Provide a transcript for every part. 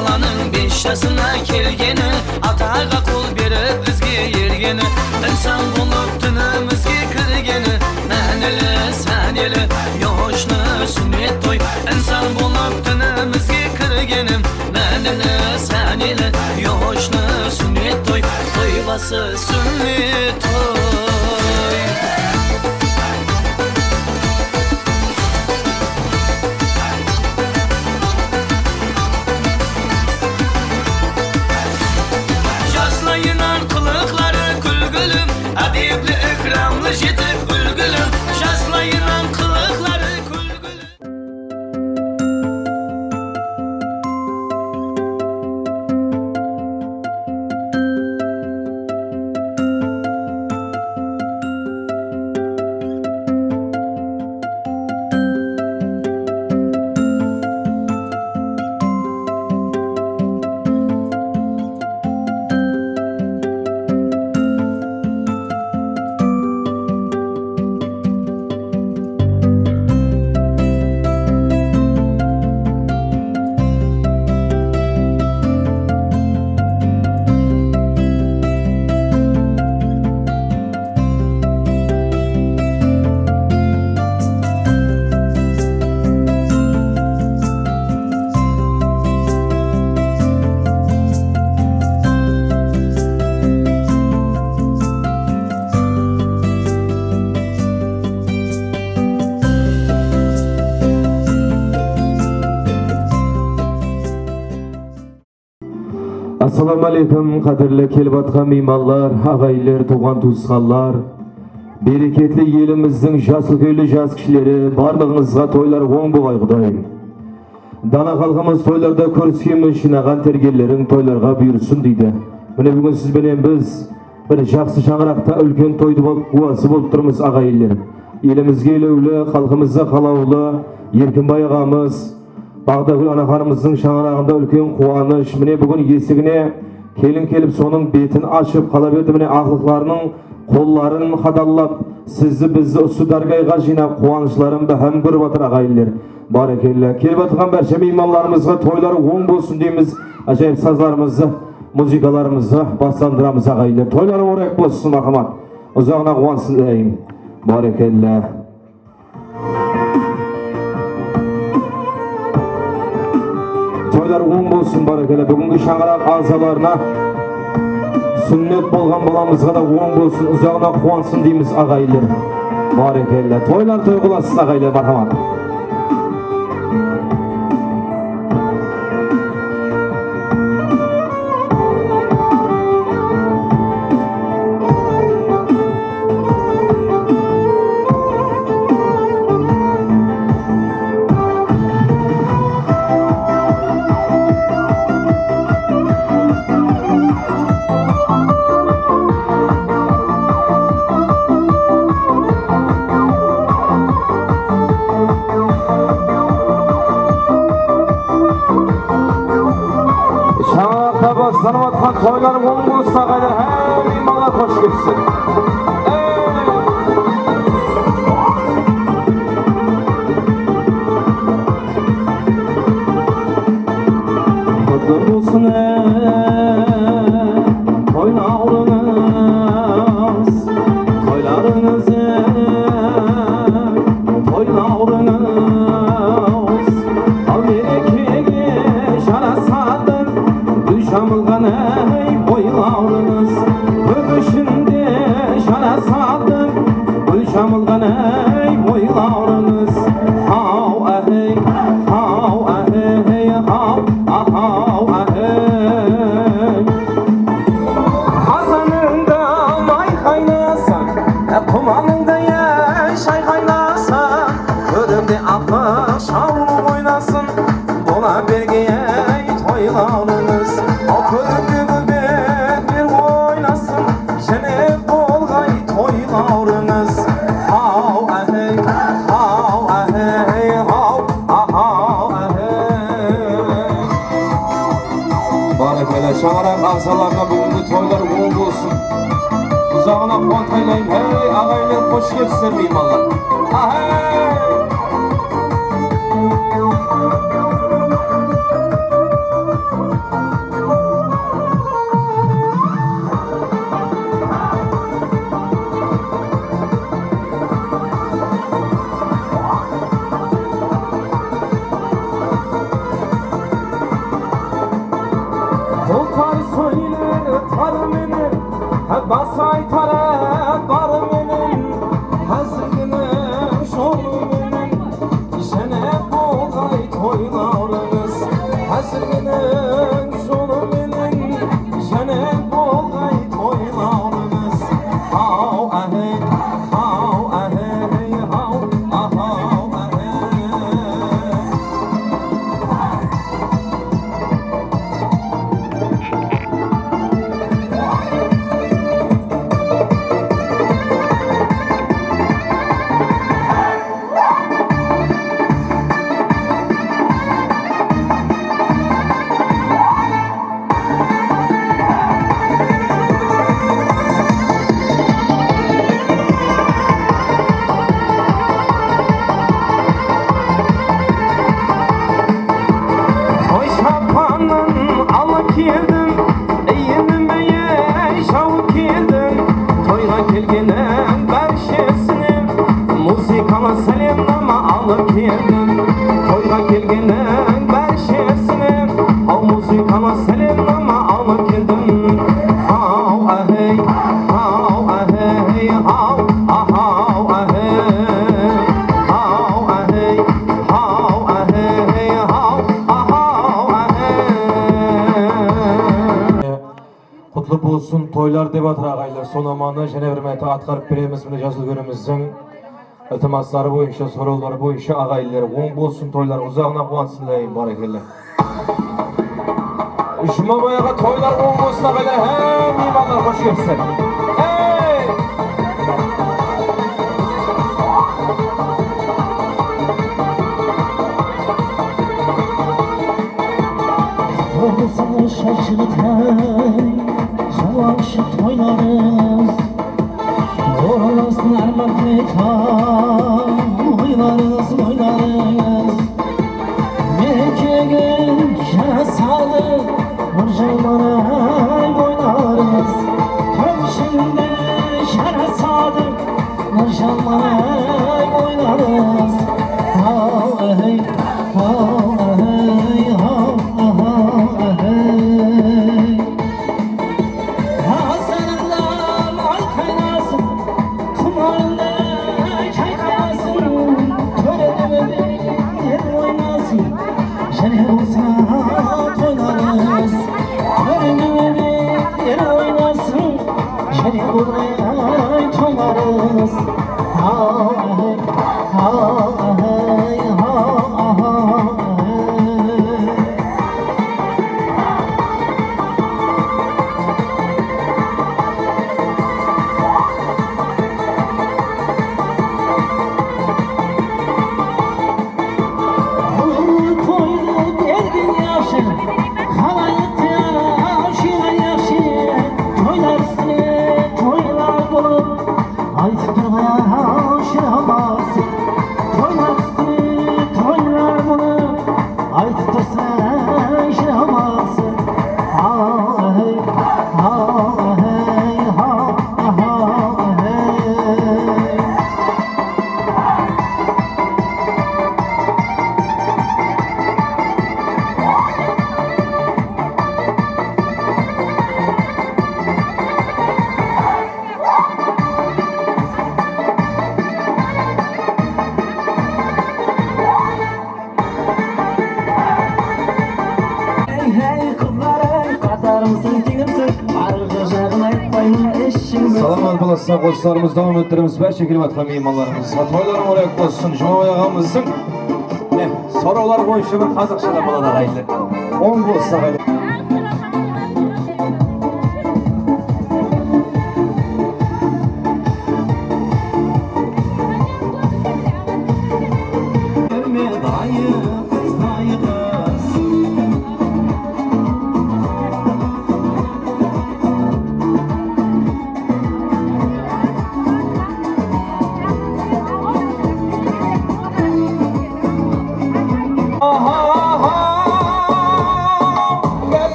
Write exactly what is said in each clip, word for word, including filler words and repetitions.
Balanıń bes jasına kelgeni, ataǵa qol berip izge ergeni, insan bolıp dinimizge kirgeni, mánili, sáneli, yoshlı súnnet toy. Insan bolıp dinimizge kirgeni, mánili, sáneli, yoshlı súnnet toy. Toy bası súnnet toy. Jaslayınan qılıqları kúlgili, ádepli, ikramlı, jetik, úlgili. Jaslayınan qılıqları kúlgili. Assalawma áleykum, qádirli kelip atqan miymanlar, aǵayinler, tuwǵan-tuwısqanlar, bereketli elimizdiń jas úlkenli, jas kishileri, barlıǵıńızǵa toylar oń bolǵay, Quday. Dana xalqımız toylarda kóriskenmiz, jıynaǵan tergenleriń toylarǵa buyırsın, deydi. Mine, búgin siz benen biz bir jaqsı shańaraqta úlken toydı bolıp, gúwası bolıp turmız, aǵayinler. Elimizge elewli, xalqımızǵa qalawlı Erkinbay aǵamız, Baǵdagúl anaxanımızdıń shańaraǵında úlken quwanısh. Mine, búgin esigine kelin kelip, sonıń betin ashıp qala berdi. Mine, aqlıqlarınıń qolların qadallap, sizdi, bizdi usı dárgayǵa jıynap, quwanıshların báhám kórip atır, aǵayinler. Bárekella. Kelip atırǵan bárshe miymanlarımızǵa toyları oń bolsın deymiz. Ájayıp sazlarımızdı, muzıkalarımızdı baslandıramız, aǵayinler. Toyları orayıq bolsın, marhamat. Uzaǵına quwansın, áyim. Bárekella. Toylar oń bolsın, bárekella. Búgingi shańaraq aǵzalarına, súnnet bolǵan balamızǵa da oń bolsın, uzaǵına quwansın deymiz, aǵayinler. Bárekella. Toylar toy qılasız, aǵayinler, marhamat. Shańaraqta baslanıp atqan toylar oń bolsın, aǵaylar, hár miymanlar xosh kelipsizler. Ey! Qutlı bolsın, ey, toylawıńız, toylarıńız, ey, toylawıńız. Al, merekege jarasadı gúl jamılǵan, ey, boylawıńız. Kóp ishinde jarasadı gúl jamılǵan, ey, boylawıńız. Haw, áhey, haw, áhey, haw, ahaw, áhey. Qazanıńda may qaynasın, qumanıńda, ey, shay qaynasın, kórińde atlıq shawlı oynasın, bola bergey, ey, toylawıńız. Al, kórińde gúlbetler oynasın, jáne bolǵay toylawıńız. Haw, áhey, haw, áhey, haw, ahaw, áhey. Bárekella, shańaraq aǵzalarına búgingi toylar oń bolsın. Uzaǵına quwantaylayın. Hey, aǵayinler, xosh kelipsizler, miymanlar. Ahey! Áhey, haw, áhey, haw, ahaw, áhey. Toy shapanın alıp keldim, iyinime jawıp keldim. Toyǵa kelgenin bárshesine muzıkalı sálemnama alıp keldim. Toyǵa kelgenin bárshesine, al, muzıkalı sálemnama alıp keldim. Haw, áhey, haw, áhey, haw, ahaw, áhey. Haw, áhey, haw, áhey, haw, ahaw, áhey. Qutlı bolsın toylar dep atır aǵayinler. Sonamanı jáne bir márte atqarıp beremiz. Mine, jas úlkenimizdiń iltimasları boyınsha, sorawları boyınsha aǵayinler. Oń bolsın toylar, uzaǵına quwansın, bárekella. Jumabay aǵa, toylar oń bolsın aǵaylar, hám miymanlar, xosh kelipsizler. Ey! Bolsın sharshıǵıtay, jawınsın toylarıńız. Orınlasın árman tilek, oylarıńız, oylarıńız. Merkege jarasadı, Nurjaman-ay, boylarıńız. Tómshinde jarasadı, Nurjaman-ay, boylarıńız. Haw, áhey, haw, áhey, haw, ahaw, áhey. Azanında may qaynasın, qumarında jayqasın, tórede bóbekler oynasın, jáne bolsa toylarıńız. Tórede bóbekler oynasın, jáne bolǵay toylarıńız. Haw, áhey, haw, áhey, haw, ahaw, áhey. Bul toydı bergen yaqshı, xalayıq tiyara shıyǵan yaqshı. Toylar ústine toylar bolıp, aytıp turǵan shıraması. Toylar ústine toylar bolıp, aytıp tursa shıraması. Haw, áhey, haw, áhey, haw, ahaw, áhey. Hey, hey, qızlar-ay, qatarımsın, teńimsiz, arǵı jaǵın aytpayman, ishim. Salamat bolasızlar, qosıqlarımızdı dawam ettiremiz. Bárshe kelip atqan miymanlarımızǵa toyları múbárek bolsın. Jumabay aǵamızdıń, mine, sorawlar boyınsha bir qazıqsha da boladı, aǵayinler. Oń bolsın, aǵayinler.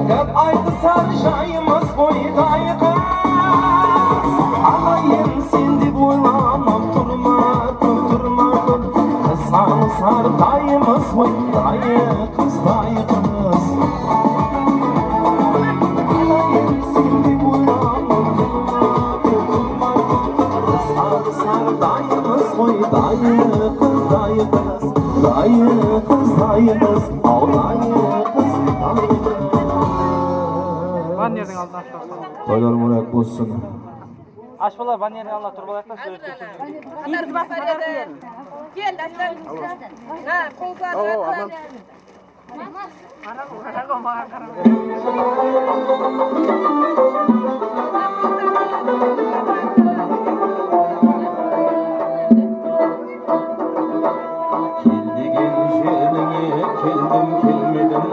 Gáp aytısar jayımız ǵoy, tayqız. Aǵayın, sen dep oylanıp turma, turma, qızǵanısar tayımız ǵoy, tayqız, tayqız. Aǵayın, sen dep oylanıp turma, turma, qızǵanısar tayımız ǵoy, tayqız, tayqız. Dayı qız, dayı qız, aw, dayı qız, dayı qız. Toylar múbárek bolsın. Ash bala, bannerdi ala turıp alayıq ta, súwretke túsiń. Kel, Dástan. Ha, qol uzat. Kel degen jerińe keldim, kelmedim.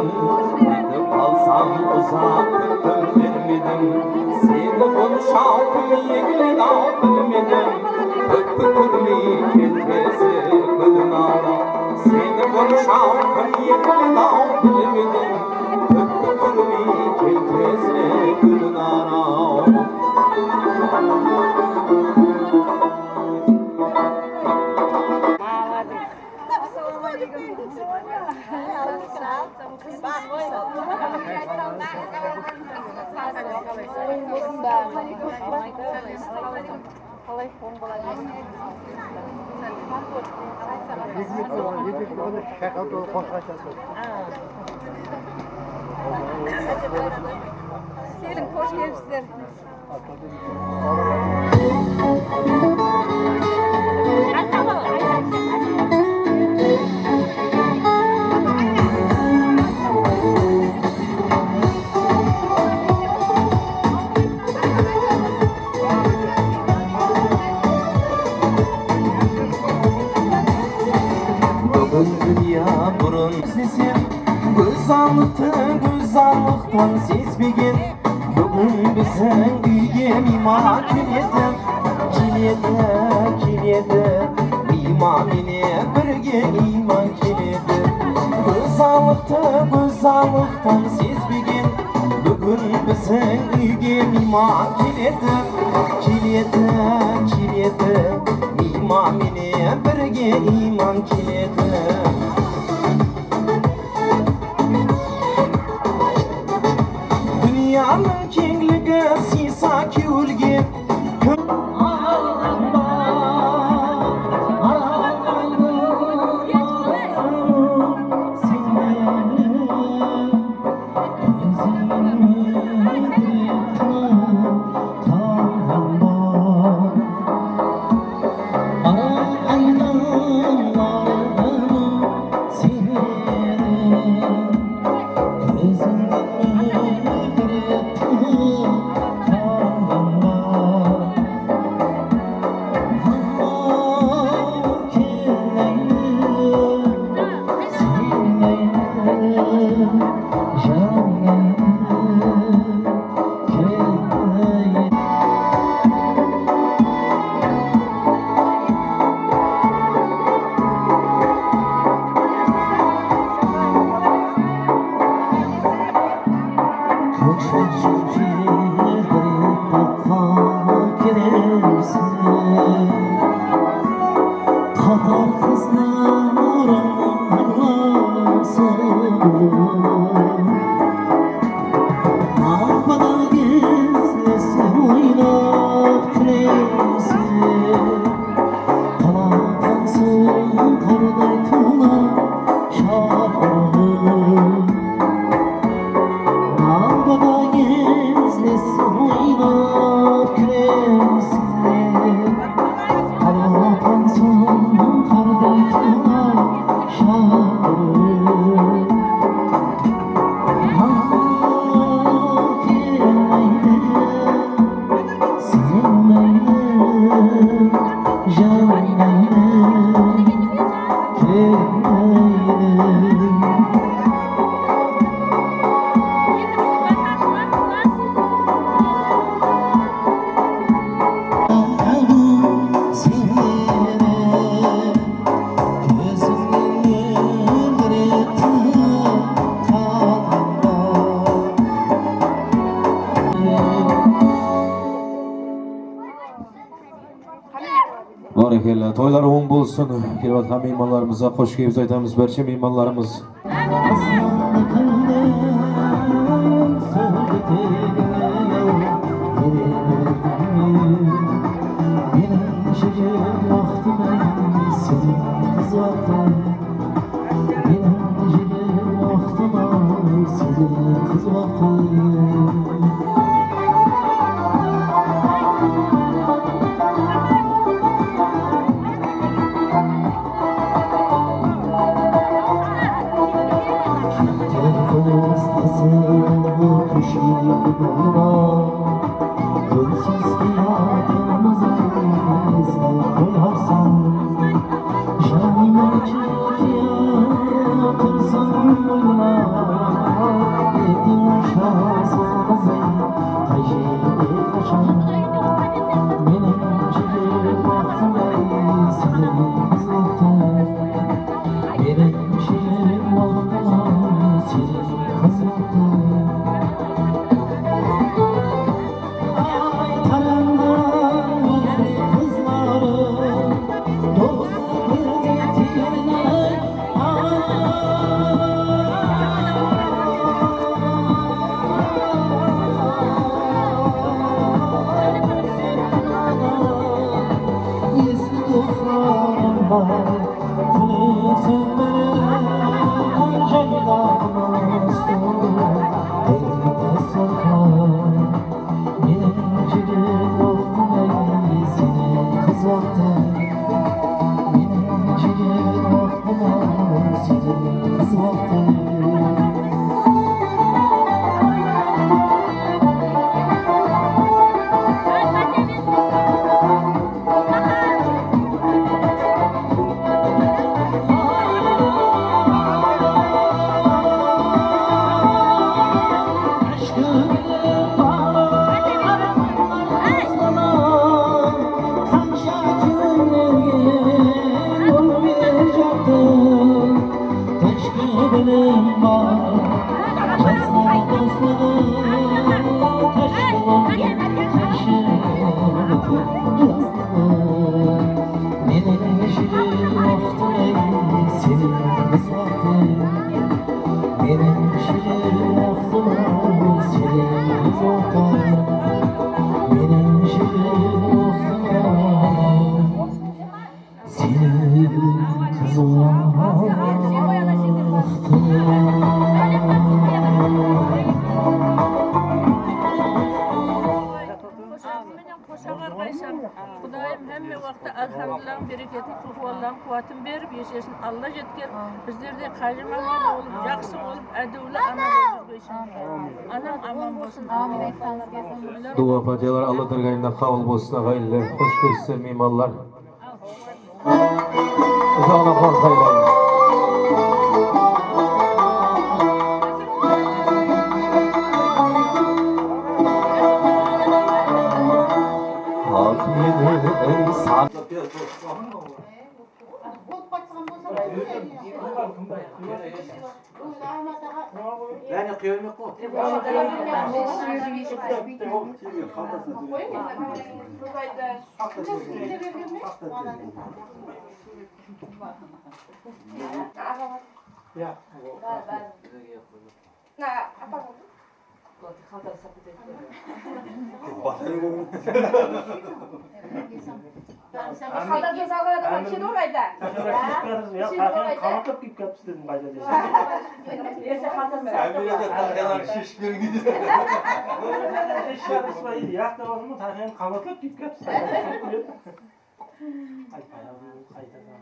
Ketip qalsam uzaq kúttim, bermedim. Seni bonsha kim egiledi-aw, bilmedim. Kóp kútirmey kel tezirek, gúlim-aw. Seni bonsha kim egiledi-aw, bilmedim. Kóp kútirmey kel tezirek, Gúlnaraw. Qalay, oń boladı. Keliń, xosh kelipsizler. Búgin dúnya burın izlesem, gózzallıqtı gózzallıqtan sezbegen. Búgin biziń úyge miyman keledi, keledi, keledi. Miyman menen birge miyman keledi. Gózzallıqtı gózzallıqtan sezbegen. Búgin biziń úyge miyman keledi, keledi, keledi. Miyman menen birge miyman keledi. Dúnyanıń keńligi sıysa kewilge. Qatar qızlarıń arnası. Arpada gezlesip oynap kúleysiz. Qala tansıń qarday tuwma shapırıp. Arpada gezlesip oynap kúleysiz. Qala tansıń qarday tuwma shapırıp. Bárekella, toylar oń bolsın. Kelip atqan miymanlarımızǵa xosh kelipsiz aytamız, bárshá miymanlarımız. Meniń jigit waqtım-ay, seniń qız waqtıń. Meniń jigit waqtım-ay, seniń qız waqtıń. Kúni sen menen jaylaǵımız tol, ey dasturxan. Meniń jigit waqtım-ay, seniń qız waqtıń. Meniń jigit waqtım-ay, seniń qız waqtıń. Meniń jigit waqtım-ay, seniń qız waqtıń. Meniń jigit waqtım-ay, seniń qız waqtıń. Meniń jigit waqtım-ay, seniń qız waqtıń. Qoshaǵar Qaysham, Qudayım hámme waqıtta alhamdulillah bereketin qılıp, Allanıń quwatın berip, eshesin Alla jetker, bizler de qájim aman bolıp, jaqsı bolıp, ádiwli ana bolıp júrgeysin. Anam aman bolsın. Amin. Aytqanıńız kelsin. Duwa pátiyalar Alla dárgayında qabıl bolsın, aǵayinler. Xosh kelipsizler, miymanlar. Uzaǵına qol saylayın. Haq menen insan. Báne quya bermek qo. Bata bermeydi. Qaltasına salǵan adam kedi ǵoy da. Keshiklerimiz, ya, taqıyın qamatlap kiyip kelipsiz dedim, qayda dese. Erteń qaltasına. Ámirede taqıyalardı sheship beriń deydi. Keshiklerimiz, ya, yaqta bolsın, taqıyın qamatlap kiyip kelipsiz. Ay, payda, qayda da.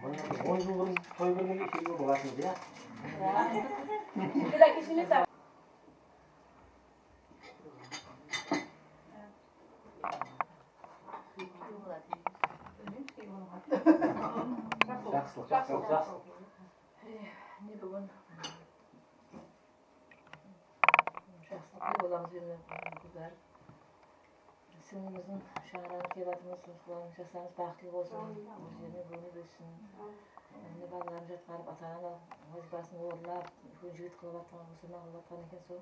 Mına on jıl burın toy bermege kelgen bolatın, ya. Jaqsı, jaqsı, jaqsı. Ne búgin? Jaqsılıqta bolamız, endi, qızlar. Sińlimizdiń shańaraǵına kelip atırmız, Ruslan, jaslarıńız baxıtlı bolsın, ózlerine bóline bersin. Mine, balaların jatqarıp, ata-ana wazıypasın orınlap, úlken jigit qılıp atqan, musulman qılıp atqan eken, sol.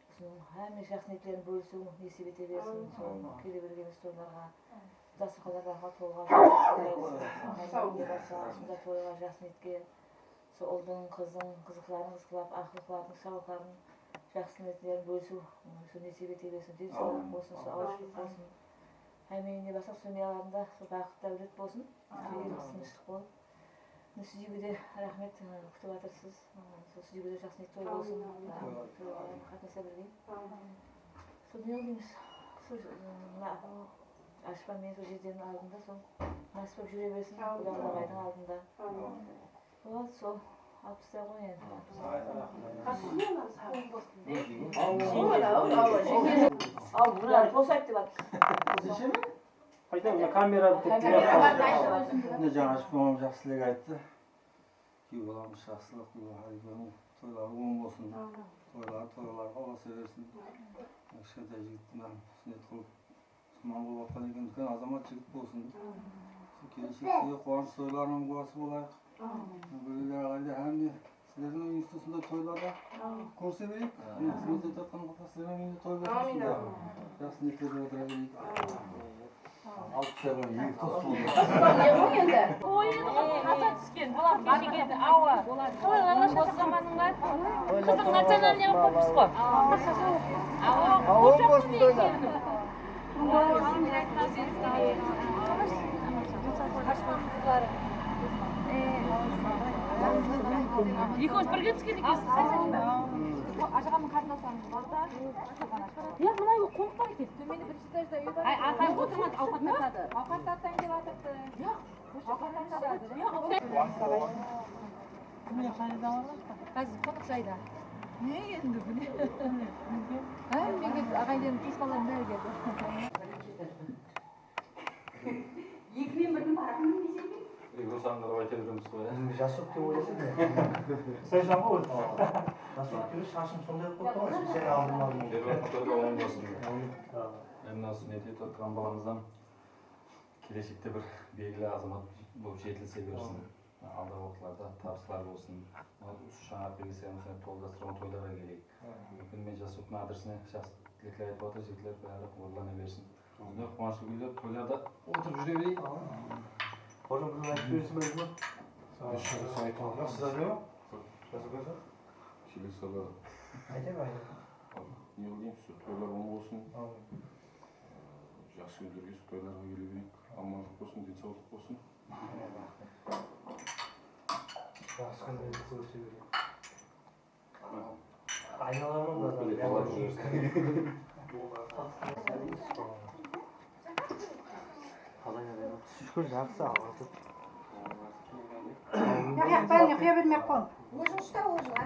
Usınıń hámme jaqsı niyetlerin bólisiw nesip ete bersin, sol kele bergen toylarǵa, dasturxanlar baxıma tolǵan, usınday toyǵa, jaqsı niyetke. Sol uldıń, qızdıń qızıqların qızıqlap, aqlıqlardıń sawlıqların, jaqsı niyetlerin bólisiw, sol nesip ete bersin, densawlıq bolsın, sol awızshılıq bolsın. Hámmeyine basqa sumyalarında sol baxıt, dáwlet bolsın, júregimiz tınıshlıq bolıp. Mine, sizlerge de raxmet, ı, kútip atırsız. Sol sizlerge de jaqsı niyet toy bolsın. Toylarǵa qatnasa bilgey. Sol ne deymiz? Sol, ı, mına, Ashpa menen sol jezdenniń aldında sol násip bolıp júre bersin, Qudaǵı aǵaydıń aldında. Boladı, sol alpısta ǵoy endi. Al, mına, tosaydı dep atır. Qayta, mına kamera. Mine, jańa Ashpa mamam jaqsı tilek ayttı. Kúyewbalamız jaqsılıq, Qudaǵı aǵaydıń toyları oń bolsın. Toyları toylarǵa ulasa bersin. Kishkentay jigit mına súnnet qılıp, Usman bolıp atqan eken, úlken azamat jigit bolsın. Keleshekte quwanısh toylarınıń gúwası bolayıq. Búrgeler aǵaylar, hámme sizlerdiń úyińizde usınday toylarda kórise bereyik. Mine, xızmet etip atqan qızlar, sizlerdiń úyińizde toy bolsın. Jaqsı niyetlerge otıra bereyik. Alıp taslaǵan eki tos boldı. Ne bu endi? Toy edi ǵoy, qasa túsken. Bular keshigedi, awa. Toylar bosa zamanıńlar. Qızıq nacionalnıy qılıp qoyıppız ǵoy. Awa, awa, qoshaqtı bolsın toylar. Toylar. Ekewimiz birge túsken ekensiz. Ajamnıń qarındaslarımız bar da. Yoq, mına úyge qonıp bar eken. Tómende birinshi etajda úy bar. Ay, arqaǵa otırmadı, awqat tartadı. Awqat tartayın dep atırdı. Yoq. Awqat tartadı. Yoq. Házir qonaq jayda. Ne endi bu ne? Hámmege, aǵayinlerim, tuwısqanlarım bári keldi. Ekiden birdi barıp bilmeysen be? Ey, Ruslanǵa qarap ayta beremiz ǵoy, ya. Jasuk dep oylasın ya. Sen janǵa oyla. Jasuk dep shashım sonday qılıp qoyıptı ǵoy, sen aldın aldın. Berbatın toyda oń bolsın. Amin. Endi mına usı ne etip atırǵan balamızdan keleshekte bir belgili azamat bolıp jetilise bersin. Aldaǵı waqıtlarda tabıslar bolsın. Usı shańaraqqa kelgen toldastırǵan toylarǵa keleyik. Úlken men Jasuktıń adresine jaqsı tilekler aytıp atır, jigitler bári orınlana bersin. Sonday quwanıshlı kúnler toylarda otırıp júre bereyik. Hojam, bir aytıp jibereseń be, Azizma? Biz jaqsı ayta almaymız. Yoq, siz ayta ber. Jasuk ayta. Kelesi jılı aytaman, aytaman. Ne qılayın, usı toylar oń bolsın. Amin. Jaqsı kúnlerge usı toylarǵa kele bereyik. Amanlıq bolsın, densawlıq bolsın. Jaqsı kúnlerdi kórse bereyik. Aynalamız da. Shúkir, jaqsı, Allaǵa shúkir. Yaq, yaq, bárine quya bermey-aq qoyıń. Óziń usta, óziń, a?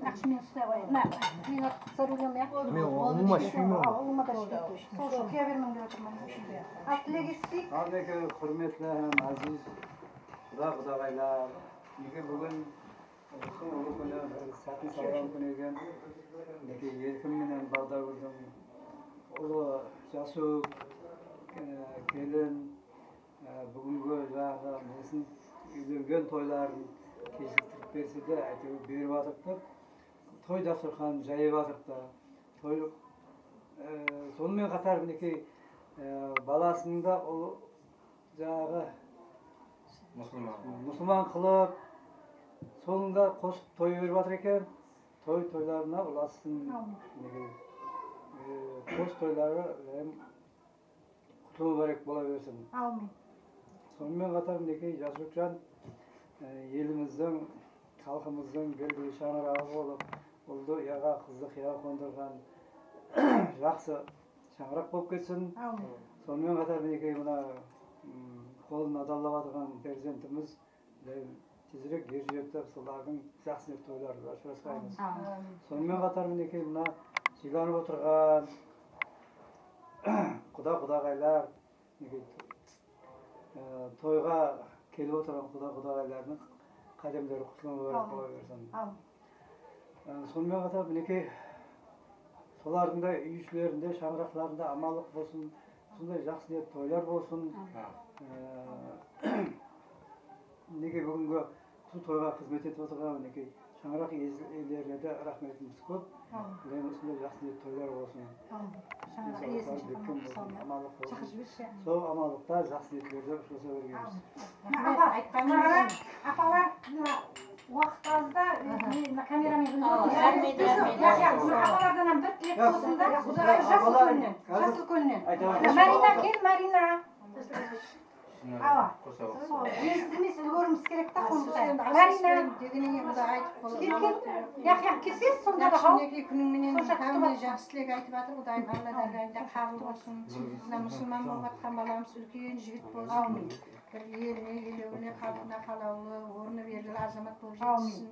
Naqshı men uslay qoyayın. Mına, men za rulem, ya. Men umuman ishpeymen. Awa, ulıwma da ishpeydi. Sol ushın quya bermeń dep atırman. Al, tilek eteyik. Al, minekey, húrmetli hám áziz quda-qudaǵaylar. Minekey, búgin Ulıwdıń ulıw kúni, bir sátin salǵan kúni eken. Minekey, Erkin menen Baǵdagúldiń ulı Jasuk, e, kelin, e, búgingi jańaǵı nesin, úylengen toyların keshiktirip berse de, áytewir berip atırıptı. Toy dasturxanın jayıp atırıptı. Toy, e, sonımen qatar, minekey, e, balasınıń da ulı jańaǵı musılman qılıp, sonıń da qosıp toy berip atır eken. Toy toylarına ulassın. Amin. Minekey, e, qos toyları hám qutlı múbárek bola bersin. Amin. Sonımen qatar, minekey, Jasukjan, e, elimizdiń, xalqımızdıń belgili shańaraǵı bolıp, uldı uyaǵa, qızdı qıyaǵa qondırǵan jaqsı shańaraq bolıp ketsin. Amin. Sonımen qatar, minekey, mına, ım, qolın adallap atırǵan perzentimiz, Qudayım tezirek er júrekte solardıń jaqsı niyet toylarında ushırasqaymız. Amin. Sonımen qatar, minekey, mına jıylanıp otırǵan quda-qudaǵaylar, minekey, e, toyǵa kelip otırǵan quda-qudaǵaylardıń qádemleri qutlı múbárek bola bersin. Amin. Á, sonımen qatar, minekey, solardıń da úy ishilerinde, shańaraqlarında amanlıq bolsın, usınday jaqsı niyet toylar bolsın. Amin. Á, minekey, búgingi usı toyǵa xızmet etip otırǵan, minekey, shańaraq iye-, iyelerine de raxmetimiz kóp. Amin. Mine, usınday jaqsı niyet toylar bolsın. Amin. Shańaraq iyesin shıqırmay, amanlıq bolsın. Chaqırıp jibershi. Sol amanlıqta jaqsı niyetlerde ushırasa bergeymiz. Amin. Mına, apa, qara, apalar, mına, waqıt az da, e, mına kameramen úlgeriw. Awa, raqmet, raqmet. Yaq, yaq, mına apalardan hám bir tilek bolsın da, Quday, jasıl kóninen, jasıl kóninen. Marina, kel, Marina. Awa. Sol, endi siz emes, úlgeriwimiz kerek ta, qonıqta. Marina. Degen eken, Quday aytıp boldı. Kel, kel. Yaq, yaq, kelsesiz, sonda da haw. Minekey, kúniń menen hámme jaqsı tilek aytıp atır, Qudayım, Alla dárgayında qabıl bolsın. Mına musılman bolıp atqan balamız úlken jigit bolsın. Amin. Bir eline, elewine, xalqına qalawlı, ornı belgili azamat bolıp jetsin. Amin.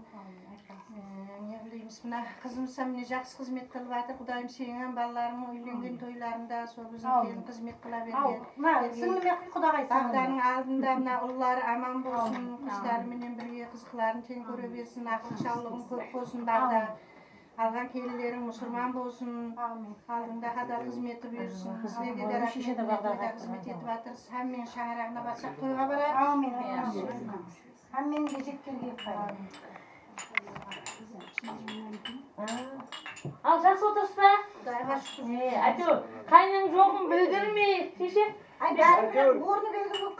Ee, ne qılaymız, mına qızımız hám mine jaqsı xızmet qılıp atır. Qudayım, seniń hám balalarıńnıń úylengen toylarında sol biziń kelin xızmet qıla bergen. Mına sińlime qudaǵay, Baǵdanıń aldında mına ulları aman bolsın, qızları menen birge qızıqların teń kóre bersin, aqıl shawlıǵıń kóp bolsın, Baǵda. Alǵan kelinleriń musırman bolsın. Amin. Aldıńda hadal xızmeti buyırsın. Sizlerge de raxmet, sizler de xızmet etip atırsız. Hámmeniń shańaraǵına barsaq, toyǵa bararmız. Amin. Hámmeniń de jetkergey qılayın. Al, jaqsı otırsız ba? Qudayǵa shúkir. E, áytewir, qáyniń joǵın bildirmey, sheshe. Ay, bári ornı belgili bolıp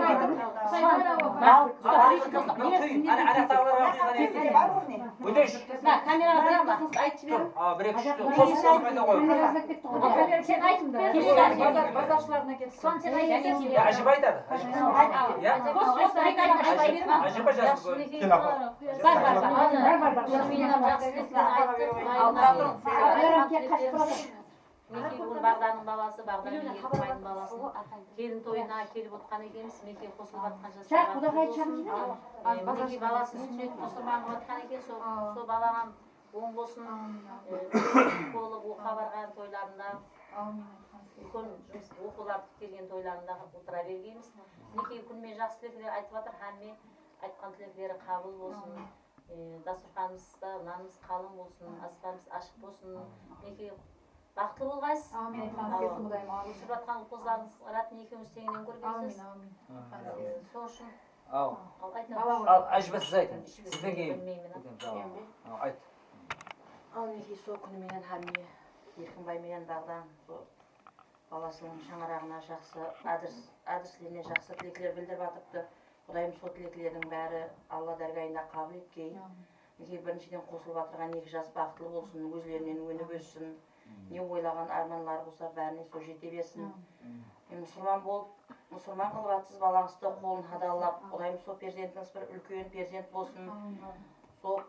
Ana, ana, ana, ana, ana, Ótesh. Mına kameraǵa qarap turıńız, aytıp jiberiń. Tur, a, bir, eki, úsh, tur. Qos, qos, qayta qoy. Sen aytıp ber. Bazar, bazarshılarına ketsin. Sonı sen aytıp ber. Ya, Ájip aytadı. Ájip. Ya. Qos, qos, bir, eki, aytıp ber. Ájip, Ájip jazıp qoy. Bar, bar, bar. Bar, bar, bar. Jaqsı tilekler ayttıq. Al, bar, tur. Mine, búgin Baǵdanıń balası, Baǵdan Erkimbaydın balası kelin toyına kelip otqan ekenbiz. Minekey, qosılıp atqan jaslar baxıtlı bolsın. E, minekey, balası súnnet musulman qılıp atqan eken, sol, sol balaǵa oń bolsın. E, bolıp, oqıwǵa barǵan toylarında, úlken jumıs, oqıwlar pitip kelgen toylarında otıra bergenbiz. Minekey, kúnmen jaqsı tilekler aytıp atır, hámme aytqan tilekleri qabıl bolsın. E, dasturxanımızda nanımız qalın bolsın, aspanımız ashıq bolsın. Minekey, baxıtlı bolǵaysız. Ámin. Aytqanıńız kelsin, Qudayım, ámin. Ósip atqan qızlarıńız Rabbim ekewiniz teńnen kórgensiz. Ámin, ámin. Sol ushın. Al, aytıń. Al, Ájibay, siz aytıń. Sizden keyin bilmeymen. Al, ayt. Al, minekey, sol kúni menen hámme Erkimbay menen Baǵdan sol balasınıń shańaraǵına jaqsı, ádis, ádislerine jaqsı tilekler bildirip atırıptı. Qudayım, sol tileklerdiń bári Alla dárgayında qabıl etkeyin. Ámin. Minekey, birinshiden qosılıp atırǵan eki jas baxıtlı bolsın, ózlerinen ónip óssin. Ne oylaǵan ármanları bolsa, bárine sol jete bersin. Ámin. E, musırman bolıp, musırman qılıp atırsız, balańızdı qolın hadallap, Qudayım, sol perzentińiz bir úlken perzent bolsın. Ámin. Sol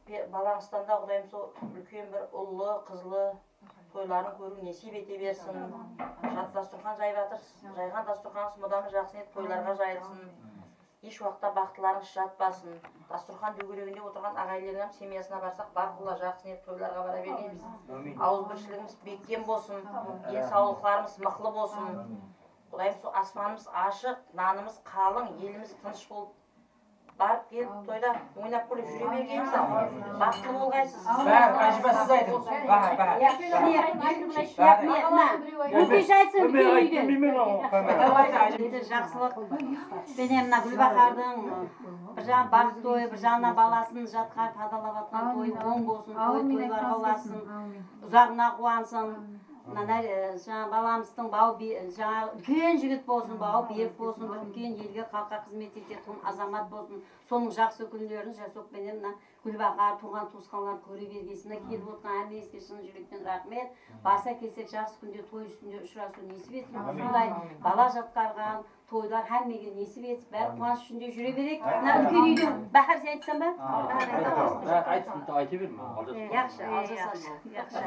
pe-, balańızdan da, Qudayım, sol úlken bir ullı, qızlı toyların kóriw nesiyp ete bersin. Jat dasturxan jayıp atırsız. Jayǵan dasturxanıńız mudamı jaqsı etip toylarǵa jayılsın. Hesh waqıtta baxıtlarıńız jatpasın. Dasturxan dógereginde otırǵan aǵayinlerdiń hám semyasına barsaq, barlıqla jaqsı niyet toylarǵa bara bergeymiz. Ámin. Awızbirshiligimiz bekkem bolsın, densawlıqlarımız mıqlı bolsın. Ámin. Qudayım, sol aspanımız ashıq, nanımız qalıń, elimiz tınısh bolıp, barıp kelip toyda oynap kúlip júre bergeymiz. Baxıtlı bolǵaysız. Bár, Ájibay, siz aytıń. Bár, bár. Bár. Ótesh aytsın, úlken úyde. Endi jaqsılıq penen mına Gúlbahardıń bir jaǵı baxıt toyı, bir jaǵınan balasın jatqarıp hadalap atqan toyı oń bolsın, toy toylarǵa ulasın, uzaǵına quwansın. Mına, e, jańa balamızdıń baw bi-, jańa úlken jigit bolsın, baw berk bolsın, bir úlken elge, xalıqqa xızmet etetuǵın azamat bolsın. Sonıń jaqsı kúnlerin jasawıq penen mına Gúlbahar, tuwǵan-tuwısqanlar kóre bergensiz. Mına kelip otırǵan hámmeńizge shın júrekten raxmet. Barsa kelsek, jaqsı kúnde toy ústinde ushırasıw nesip etsin. Usınday bala jatqarǵan toylar hámmege nesip etip, bári quwanısh ishinde júre bereyik. Mına úlken úyden Báhár, sen aytsań ba? Báhár, aytasań. Aytıp, ayta beriń. Yaqshı, aljasasın. Yaqshı.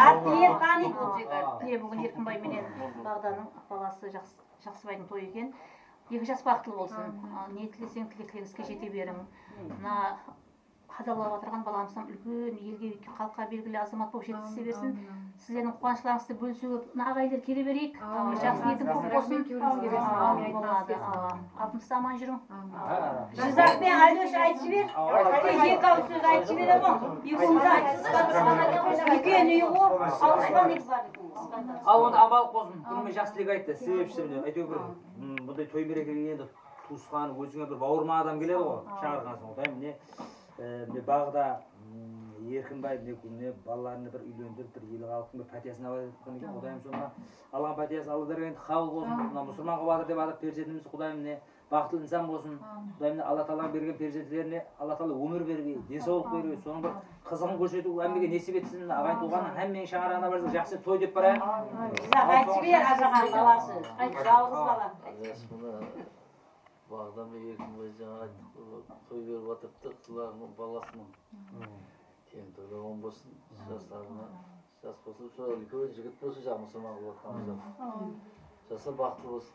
Attı endi tanıydı ol jigit. Mine, búgin Erkinbay menen Baǵdanıń balası Jaqsı-, Jaqsıbaydıń toyı eken. Eki jas baxıtlı bolsın. A, ne tileseń, tileklerińizge jete beriń. Mına qadalap atırǵan balamız hám úlken elge, xalıqqa belgili azamat bolıp jetiske bersin. Sizlerdiń quwanıshlarıńızdı bólisiw, mına aǵayinler kele bereyik. Jaqsı niyetiń kóp bolsın. Amin, boladı. Altmısta aman júriń. Jizak penen Alyosh aytıp jiber. Tek eki awız sóz aytıp jiberedi ǵo. Úlken úy ǵo, alıshpan eki bar eken. Al, onda amanlıq bolsın. Kúnime jaqsı tilek ayttı. Sebepshi mine, áytewir bir, mm, bunday toy merekege endi tuwısqan, ózińe bir bawırma adam keledi ǵo. Shaǵırǵansıń, Qudayım, mine, e, mine baǵda, mm, Erkinbay, mine, mine balalarına bir úylendirip, bir elge alıp, bir pátiyasın alayın dep atırǵan eken. Qudayım, sonda alǵan pátiyası Alla bergen, qabıl bolsın. Mına musırman qılıp atır dep atır perzentimizdi, Qudayım, mine, baxıtlı insan bolsın. Qudayım, mine, Alla taalaǵa bergen perzentlerine Alla taala ómir bergey, densawlıq bergey, sonıń bir qızıǵın kórsetiw hámmege nesip etsin. Aǵayin tuwǵanıń hámmeniń shańaraǵına barsa jaqsı toy dep barayıq. Bizge aytıp ber, ajaǵan balası. Jalǵız bala. Jas mına Baǵdan menen Erkinbay jańa ayttıq, toy berip atırıptı, qızlardıń balasınıń. Teń toylar oń bolsın, jaslarına. Jas bolsın, sol úlken jigit bolsın, jaǵı musırman qılıp atqanımız. Jaslar baxıtlı bolsın.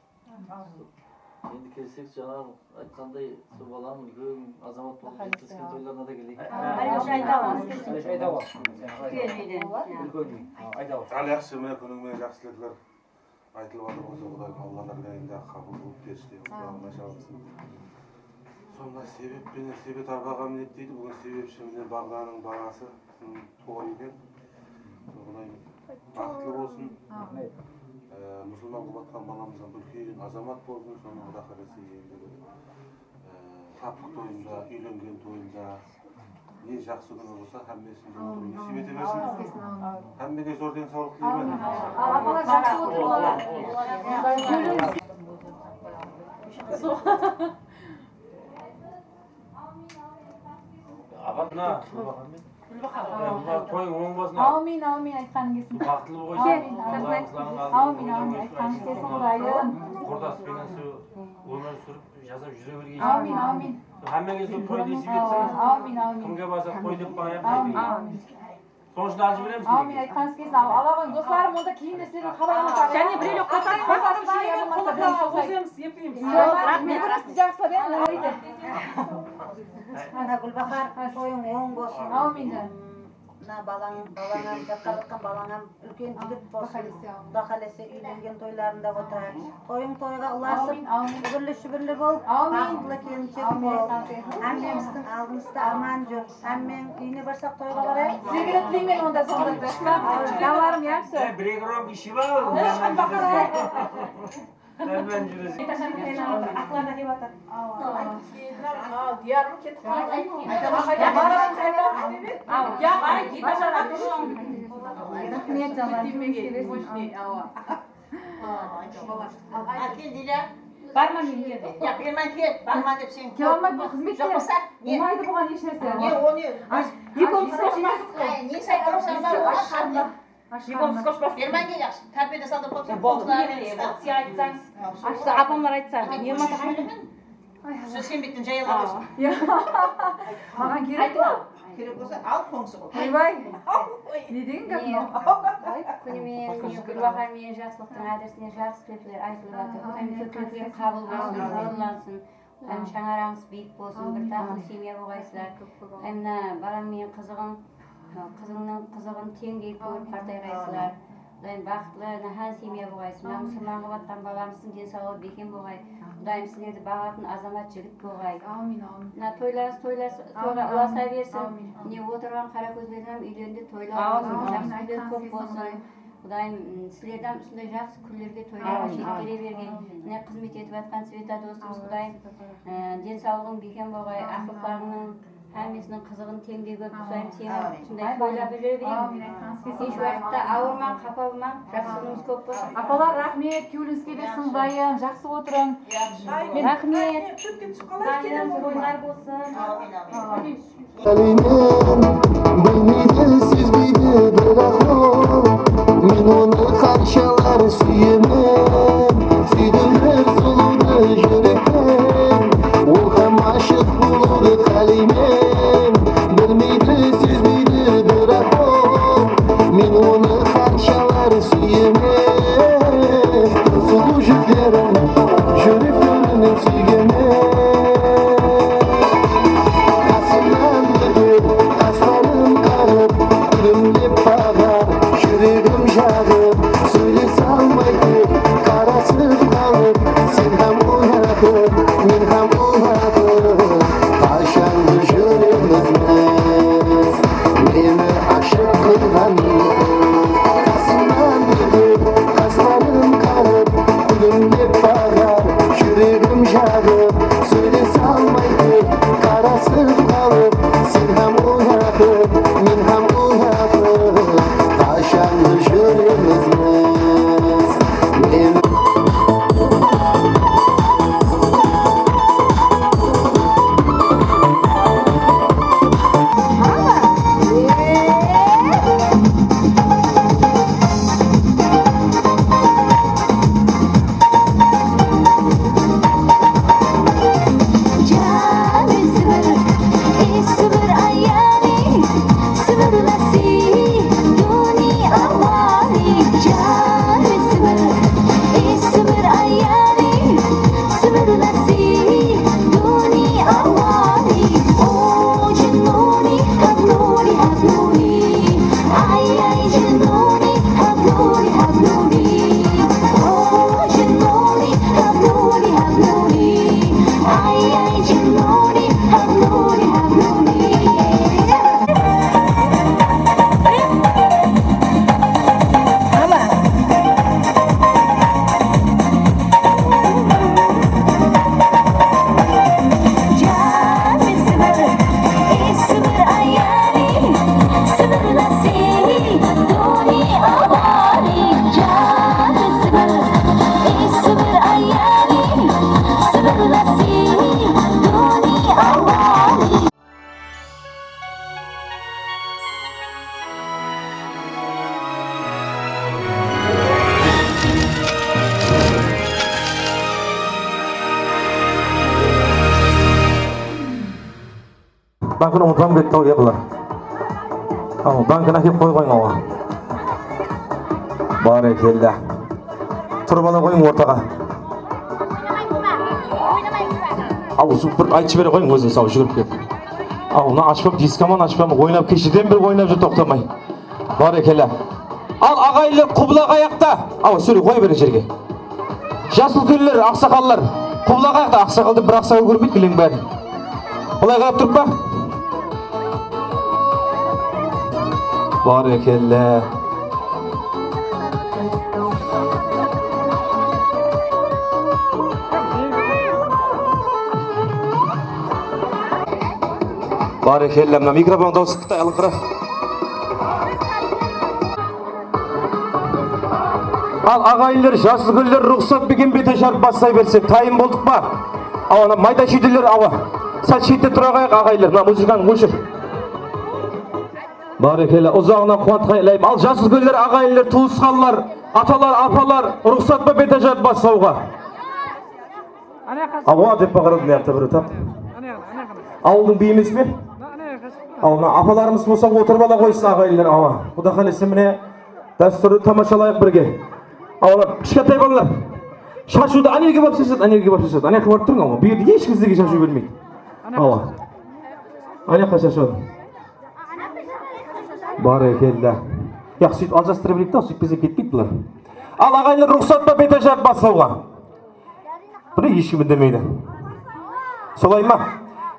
Endi kelsek, jańa aytqanday, sol balanıń úlken azamat bolıp jetisken toylarına da keleyik. Aydawa. Aydawa. Al, jaqsı, mine, kúnińe jaqsı tilekler aytılıp atır bolsa, Qudayım, Alla bergen de qabıl bolıp, perishteler qulağına shalınsın. Sonda sebep penen sebet arbaǵa minedi deydi, búgin sebepshi mine Baǵdanıń balası. Toy eken. Qudayım baxıtlı bolsın. Ámin. E, musılman qılıp atqan balamızdan úlken azamat bolsın. Sonı Quda qálese endi, e, tapıq toyında, úylengen toyında, ne jaqsı kúni bolsa, hámmesinde otırıw nesip ete bersin. Hámmege zor densawlıq tileymen. Apalar jaqsı otırıp alar. Aman, mına, Gúlbahar, toyıń oń bolsın. Ámin, ámin, aytqanıń kelsin. Baxıtlı bolǵaysın. Ámin, ámin. Ámin, ámin, aytqanıń kelsin, Qudayım. Qurdas penen ómir súrip, jasap júre bergeysiz. Ámin, ámin. Hámmege sol toy nesip etsin. Ámin, ámin. Kimge barsa toy dep barayıq. Ámin, ámin. Sonıń ushın alıp jiberemiz. Ámin, aytqanıńız kelsin. Al, Allaǵın, doslarım, onda keyin de sizlerden xabar almasań. Jáne birewler qosasız ba? Qosasız ba, ya bolmasa birewler qosayıq. Ózimiz epleymiz. Raxmet. Jaqsı, ya, náreydi. Ana, Gúlbahar, toyıń oń bolsın. Ámin, janım. Mına balań, balańa, jatqarıp atqan balańa úlken jigit bolsın. Quda qálese, úylengen toylarında otırayıq. Toyıń toyǵa ulasıp, úgirli-shúgirli bol, baxıtlı kelinshek bol. Hámmemizdiń aldımızda aman júr. Hámmeń úyine barsaq toyǵa barayıq. Sizlerge de tileymen onda, sonda da. Jawlarım, yaqshı. Bir-eki rom iship al. Dárman júresiz. Aqlarına kep atır. Al, diyarım ketip qaldı. Raxmet, janlar. Awa. Akel, Dilya. Barma men, mına jerde. Ya, berman kel, barma dep sen. Kele almaydı, bul xızmetkere. Joq bolsa, ne? Bolmaydı buǵan hesh nárse. Ne, o ne? Ekewimiz qoshmasız. Ay, ne sen qoshmasız? Ash, ash. Ekewimiz qoshmasız. Berman kel, yaqshı. Tárpede saldırıp qoyıpsań. Boldı, qoshılar, mine, mine, siz aytsańız. Apamlar aytsa, ne bolmasa. Siz sen betten jayıla qoysın. Maǵan kerek ǵo. Kerek bolsa, al, qońsı qıl. Oybay. Ne degen gáp mınaw? Kúni menen, mine, Gúlbahar menen jaqsılıqtıń ádresine jaqsı tilekler aytılıp atır. Qudayım, sol tilekler qabıl bolsın, orınlansın. Qudayım, shańaraǵıńız biyik bolsın, bir tatlı semya bolǵaysızlar. Qudayım, mına balań menen qızıǵıń, qızıńnıń qızıǵın teńdey kórip qartayǵaysızlar. Qudayım, baxıtlı, náhán semya bolǵaysın. Mına musırman qılıp atqan balamızdıń densawlıǵı bekem bolǵay. Qudayım, sizlerdi baǵatın azamat jigit bolǵay. Ámin, ámin. Mına toylarıńız toylar, toyǵa ulasa bersin. Ámin. Mine otırǵan qara kózlerdiń hám úylerinde toylar bolsın, jaqsı kúnler kóp bolsın. Qudayım, m, sizlerdi hám usınday jaqsı kúnlerge, toylarǵa jetkere bergey. Mine xızmet etip atqan Sveta dostımız, Qudayım, e, densawlıǵıń bekem bolǵay, aqlıqlarıńnıń Hámmesiniń qızıǵın teńdey kórip, Qudayım seni usınday toylap júre bereyik. Hesh waqıtta awırmań, qapa bolmań, jaqsılığıńız kóp bolsın. Apalar, raxmet, kewlińizge bersin, ubayım, jaqsı otırıń. Raxmet. Toylar bolsın. Áliymen, bilmeydi, sezbeydi, biraq ol. Men onı qanshalar súyemen, súydiler sulıwdı júrekten. Ol hám ashıq bolıwdı qáleymen, bilmeydi, sezbeydi, biraq ol. Men onı qanshalar súyemen, sulıw júzlerin júrek tórinen súygennen. Qasımnan ótip, qasların qaǵıp, gúlimlep baǵar, júregim jaǵıp, sóylese almay tek qarasıp qalıp, sen hám oynatır, men hám oynatır. Qashanǵı júremiz biz, meni ashıq qılǵan qız. Qasımnan ótip, qasların qaǵıp, gúlimlep baǵar, júregim jaǵıp, sóylese almay tek qarasıp qalıp, sen hám oynatır, men hám oynatır. Qashanǵı júremiz biz, meni Bankini umıtıp ketti-aw, ya, bular. Awa, bankini ákep qoyǵan awa. Bárekella. Turıp ala qoyıń ortaǵa. Aw, bir aytıp jibere qoyıń, ózi saw júgirip kelip. Aw, mına ashpam, diskoman ashpam, oynap, kesheden beri oynap júr toqtamay. Bárekella. Al, aǵayinler, qubla qayaqta. Awa, sóyle, qoya beriń jerge. Jas úlkenler, aqsaqallar. Qubla qayaqta, aqsaqaldı bir aqsaqal kórmeydi, gileń bárin. Bılay qarap turıp pa? Bárekella. Bárekella, mına mikrofon dawısı qıtay alıńqıra. Al, aǵayinler, jas úlkenler, ruxsat penen bete jarıp baslay bersek, tayın boldıq pa? Awa, mına mayda shúydeler, awa. Sál shette tura qoyayıq, aǵayinler, mına muzıkanı óshir. Bárekella, uzaǵınan quwantqan edim. Al, jas úlkenler, aǵayinler, tuwısqanlar, atalar, apalar, ruxsat pa bete jarıp baslawǵa? Awa dep baqıradı mıyaqta birew tap. Awıldıń biyi emes pe? Awa, mına apalarımız bolsa otırıp ala qoysın, aǵayinler, awa. Quda qálese, mine, dástúrdi tamashalayıq birge. Awa, kishkentay balalar. Shashıwdı áne jerge barıp shashadı, áne jerge barıp shashadı. Áne jaqqa barıp turıń, awa. Bu jerde hesh kim sizlerge shashıw bermeydi. Awa. Áne jaqqa shashadı. Bárekella. Yaq, sóytip aljastırıp bereyik ta, sóytpese ketpeydi bular. Al, aǵayinler, ruxsat pa bete jarıp baslawǵa? Buni hesh kim indemeydi. Solay ma?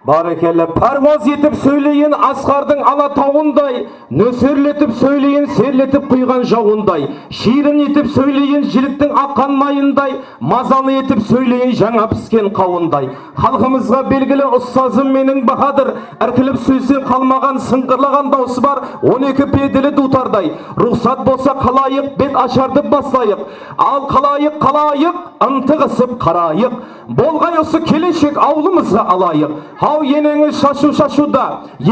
Bárekella, párwaz etip sóyleyin Asqardıń Alatawınday, nóserletip sóyleyin serletip quyǵan jawınday, shiyrin etip sóyleyin jiliktiń aqqan mayınday, mazalı etip sóyleyin jańa pisken qawınday. Xalqımızǵa belgili ustazım meniń bahadır, irkilip sózden qalmaǵan sıńǵırlaǵan dawısı bar, on eki pedeli duwtarday. Ruxsat bolsa qalayıq, bet ashardı baslayıq. Al qalayıq, qalayıq, ıntıǵısıp qarayıq. Bolǵay usı kelinshek awılımızǵa alayıq. Haw, eneńiz shashıw shashıwda,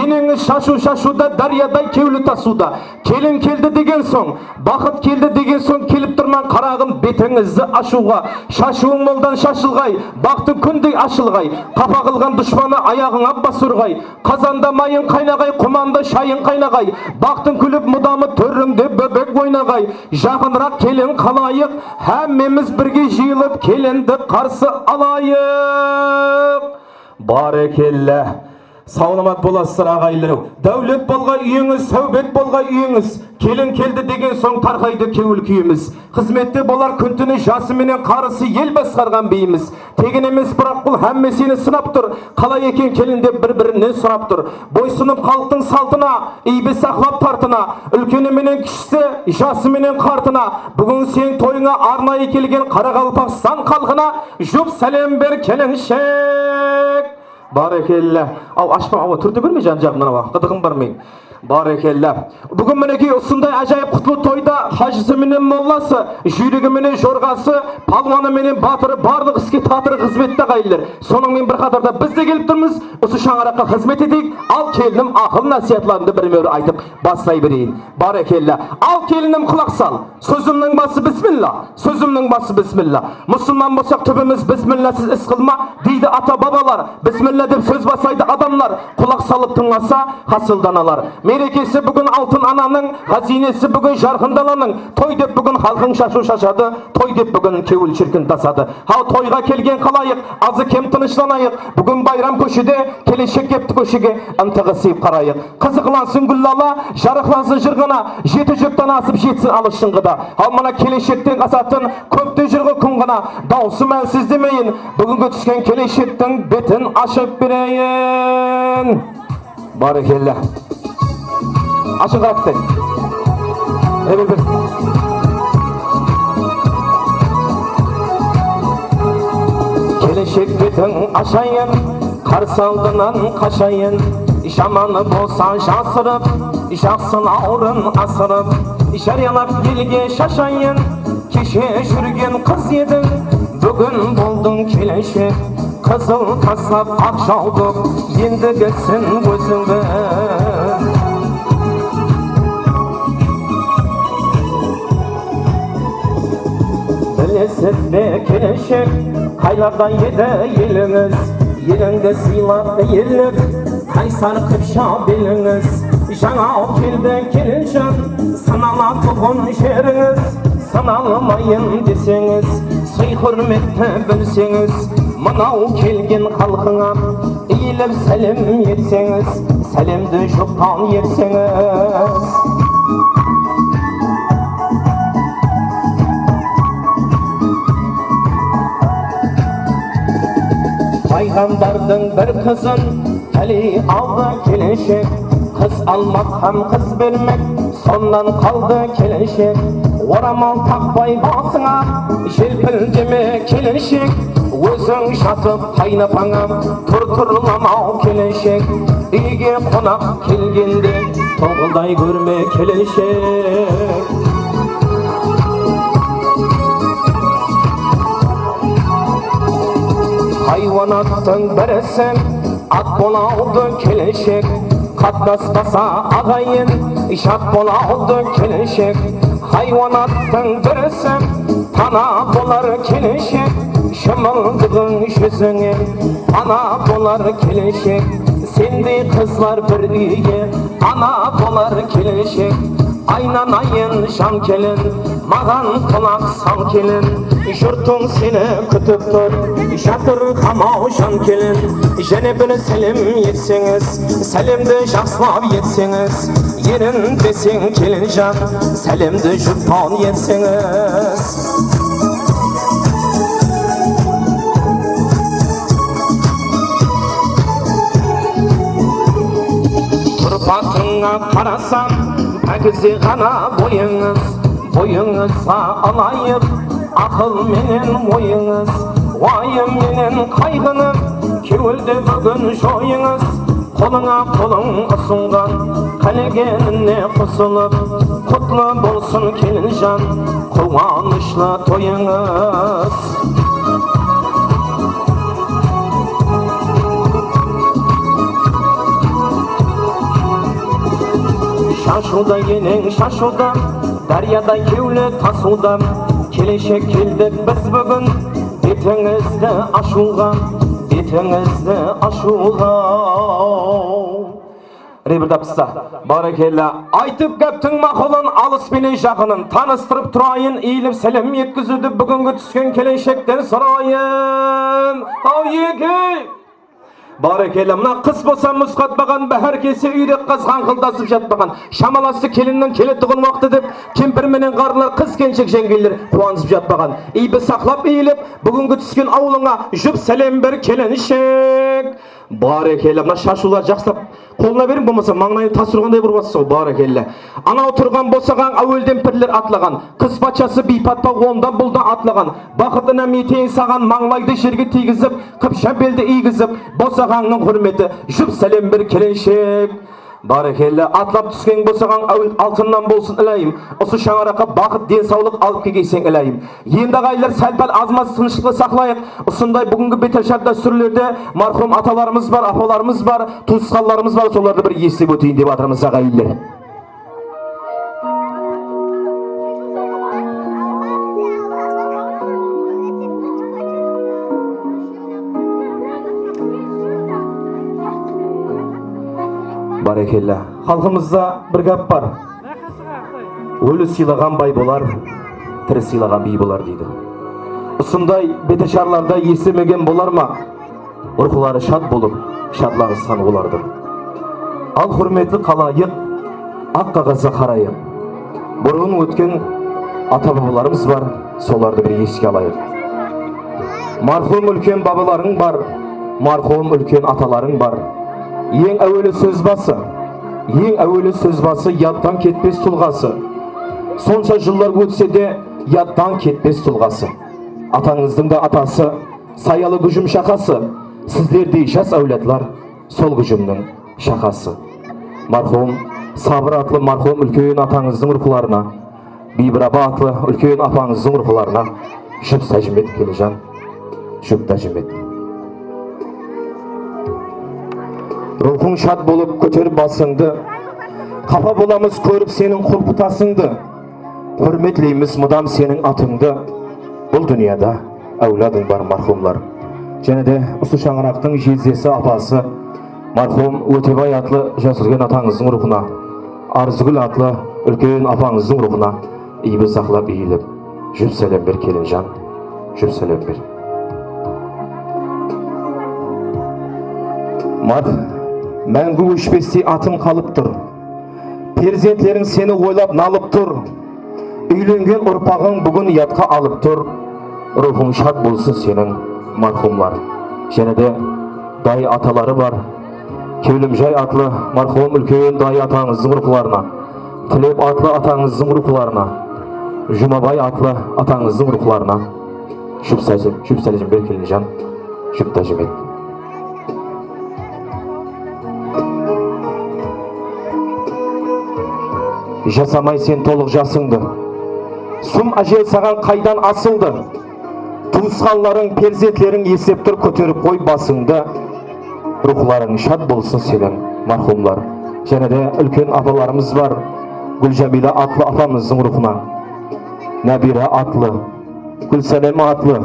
eneńiz shashıw shashıwda, dáryaday kewli tasıwda. Kelin keldi degen soń, baxıt keldi degen soń kelip turman qaraǵım betińizdi ashıwǵa. Shashıwıń moldan shashılǵay, baxtıń kúndey ashılǵay. Qapa qılǵan dushpanı ayaǵıńa bas urǵay. Qazanda mayıń qaynaǵay, qumanda shayıń qaynaǵay. Baxtıń kúlip mudamı tórrińde bóbek oynaǵay. Jaqınıraq kelin qalayıq, hámmemiz birge jıyılıp kelindi qarsı alayıq. Bárekella. Sawlamat bolasızlar, aǵayinler. Dáwlet bolǵay úyińiz, sáwbet bolǵay úyińiz. Kelin keldi degen soń tarqaydı kewil kúyimiz. Xızmette bolar kún-túni jası menen qarısı el basqarǵan biyimiz. Tegin emes, biraq bul hámme seni sınap tur. Qalay eken kelin dep bir-birinen sorap tur. Boysınıp xalıqtıń saltına, iybe saqlap tartına. Úlkeni menen kishisi, jası menen qartına. Búgin seniń toyıńa arnayı kelgen Qaraqalpaqstan xalqına jup sálem ber, kelinshek. Bárekella. Aw, ashpań, awa, túrte berme jan-jaǵımnan, awa, qıdıǵım bar meniń. Bárekella. Búgin minekey usınday ájayıp qutlı toyda hajısı menen mollası, júyregi menen jorǵası, palwanı menen batırı, barlıq iske tatırı xızmette, aǵayinler. Sonıń menen bir qatarda biz de kelip turmız, usı shańaraqqa xızmet eteyik. Al, kelinim, aqıl násiyatlarımdı birme-bir aytıp baslay bereyin. Bárekella. Al, kelinim, qulaq sal. Sózimniń bası bismilla, sózimniń bası bismilla. Musılman bolsaq túbimiz bismillasız is qılma, deydi ata-babalar. Bismilla dep sóz baslaydı adamlar, qulaq salıp tıńlasa, hasıl danalar. Merekesi búgin altın ananıń, ǵáziynesi búgin jarqın dalanıń. Toy dep búgin xalqıń shashıw shashadı, toy dep búgin kewil shirkin tasadı. Haw, toyǵa kelgen qalayıq, azı kem tınıshlanayıq. Búgin bayram kóshede, kelinshek kepti kóshege, ıntıǵı sıyıp qarayıq. Qızıqlansın gúllala, jarıqlansın jırǵana, jeti júpten asıp jetsin alıs shıńǵıda. Al mına kelinshekten asatın kópte júrgi kún ǵana, dawısı mánsiz demeyin, búgingi túsken kelinshektiń betin ashıp bereyin. Bárekella. Ashıń, qarattay. Rebel ber. Kelinshek betin ashayın, qarsı aldınan qashayın. Jamanı bolsa jasırıp, jaqsılawın asırıp, járiyalap elge shashayın. Keshe júrgen qız ediń, búgin boldıń kelinshek. Qızıl taslap aq jawdıq, endigisin óziń bil. Bilesiz be, kelinshek, qaylarda edi elińiz? Elińdi sıylap, eyilip, qaysar qıpsha belińiz. Jańa keldi kelinjan, sınalatuǵın jerińiz. Sınalmayın deseńiz, sıy-húrmetti bilseńiz, mınaw kelgen xalqıńa eyilip sálem etseńiz, sálemdi juqtan etseńiz. Payǵambardıń bir qızın Áli aldı kelinshek, qız almaq hám qız bermek, sonnan qaldı kelinshek. Oramal taqpay basıńa, jelpildeme kelinshek, óziń jatıp qaynapańa tur-turlamaw kelinshek. Úyge qonaq kelgende tońqılday kórme kelinshek. Haywanattıń birisi at bolawdı kelinshek, qatnaspasa aǵayin, jat bolawdı kelinshek. Haywanattıń birisi tana bolar kelinshek, jımıldıǵıń júzińe pana bolar kelinshek. Sendey qızlar bir úyge ana bolar kelinshek. Aynanayın jan kelin, maǵan qulaq sal kelin. Jurtıń seni kútip tur, jatırqamaw jan kelin. Jáne bir sálem etseńiz, sálemdi jaqsılap etseńiz, erin deseń kelinjan, sálemdi juqtan etseńiz. Qarasam, pákize ǵana boyıńız, boyıńızǵa alayıq aqıl menen oyıńız. Wayım menen qayǵını kewilde búgin joyıńız. Qolıńa qolıń usınǵan, qálegenine qosılıp, qutlı bolsın kelinjan, quwanıshlı toyıńız. Shashıwda eneń shashıwda, dáryaday kewli tasıwda, keleshek keldik biz búgin betińizdi ashıwǵa, betińizdi ashıwǵa. Rebirda pıssa. Bárekella. Aytıp gáptiń maqulın, alıs penen jaqının tanıstırıp turayın, iyilip sálem etkiziwdi búgingi túsken kelinshekten sorayın. Aw, eke! Bárekella. Mına qıs bolsa múz qatpaǵan, báhár kelse úyrek qaz qańqıldasıp jatpaǵan. Shamalası kelinniń keletuǵın waqtı dep, kempir menen ǵarrılar, qız-kelіншek jeńgeller quwanısıp jatpaǵan. Iybi saqlap iyilip, búgingi túsken awılıńa jup sálem ber, kelinshek. Bárekella, mına shashıwlar jaqsılap qolına beriń, bolmasa mańlayın tas urǵanday urıp atırsız-aw, bárekella. Anaw turǵan bosaǵań áwelden pirler atlaǵan, qız patshası biypatpa ondan-buldan atlaǵan, baxıt inam eteyin saǵan, mańlaydı jerge tiygizip, qıpsha beldi iygizip, bosaǵańnıń húrmeti, jup sálem ber, kelinshek. Bárekella, atlap túskeń bosaǵań áwel altınnan bolsın, ilayım. Usı shańaraqqa baxıt, densawlıq alıp kelgeyseń, ilayım. Endi, aǵayinler, sál-pál az-maz tınıshlıqtı saqlayıq. Usınday búgingi betashar dástúrlerde marhum atalarımız bar, apalarımız bar, tuwısqanlarımız bar, solardı bir eslep óteyin dep atırmız, aǵayinler. Bárekella. Xalqımızda bir gáp bar. Óli sıylaǵan bay bolar, tiri sıylaǵan biy bolar, deydi. Usınday betesharlardı eslemegen bolar ma? Ruwxları shad bolıp, shadlanısqan olardı. Al, húrmetli xalayıq, aq qaǵazǵa qarayıq. Burın ótken ata-babalarımız bar, solardı bir eske alayıq. Marhum úlken babalarıń bar, marhum úlken atalarıń bar. Eń áweli sóz bası, eń áweli sóz bası yadtan ketpes tulǵası. Sonsha jıllar ótse de, yadtan ketpes tulǵası. Atańızdıń da atası, sayalı gújim shaqası, sizlerdey jas áwladlar, sol gújimniń shaqası. Marhum Sabır atlı marhum úlken atańızdıń ruwxlarına, Biybir apa atlı úlken apańızdıń ruwxlarına jup sájimet, kelejan, jup dájimet. Ruwxıń shad bolıp kóterip basıńdı, qapa bolamız kórip seniń qulpı tasıńdı. Húrmetleymiz mıdam seniń atıńdı. Bul dúnyada áwladıń bar, marhumlar. Jáne de usı shańaraqtıń jezdesi, apası, marhum Ótebay atlı jas úlken atańızdıń ruwxına, Arzıgúl atlı úlken apańızdıń ruwxına iybi saqlap iyilip, jup sálem ber, kelinjan, jup sálem ber. Marh, máńgi óshpestey atıń qalıp tur. Perzentleriń seni oylap nalıp tur. Úylengen urpaǵıń búgin yadqa alıp tur. Ruwxıń shad bolsın seniń, marhumlar. Jáne de dayı ataları bar. Kewlimjay atlı marhum úlken dayı atańızdıń ruwxlarına, Tilep atlı atańızdıń ruwxlarına, Jumabay atlı atańızdıń ruwxlarına jup sálem, jup sálem ber, kelinjan, jup dájimet. Jasamay sen tolıq jasıńdı. Sum ájel saǵan qaydan asıldı? Tuwısqanlarıń, perzentleriń eslep tur, kóterip qoy basıńdı. Ruwxlarıń shad bolsın seniń, marhumlar. Jáne de úlken apalarımız bar. Gúljamiyla atlı apamızdıń ruwxına, Nábiyra atlı, Gúlsálem atlı,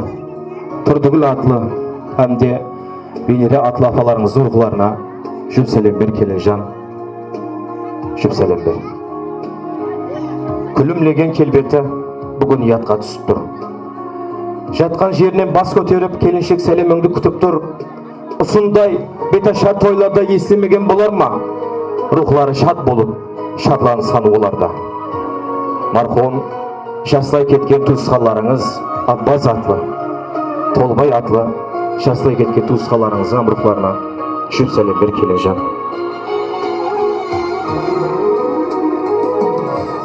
Turdıgúl atlı hám de Venera atlı apalarıńızdıń ruwxlarına jup sálem ber, kelinjan, jup sálem ber. Kúlimlegen kelbeti búgin yadqa túsip tur. Jatqan jerinen bas kóterip, kelinshek sálemińdi kútip tur. Usınday betashar toylarda eslemegen bolar ma? Ruwxları shad bolıp, shadlanısqan olar da. Marhum jaslay ketken tuwısqanlarıńız Abbaz atlı, Tolbay atlı jaslay ketken tuwısqanlarıńızdıń ruwxlarına jup sálem ber, kelinjan.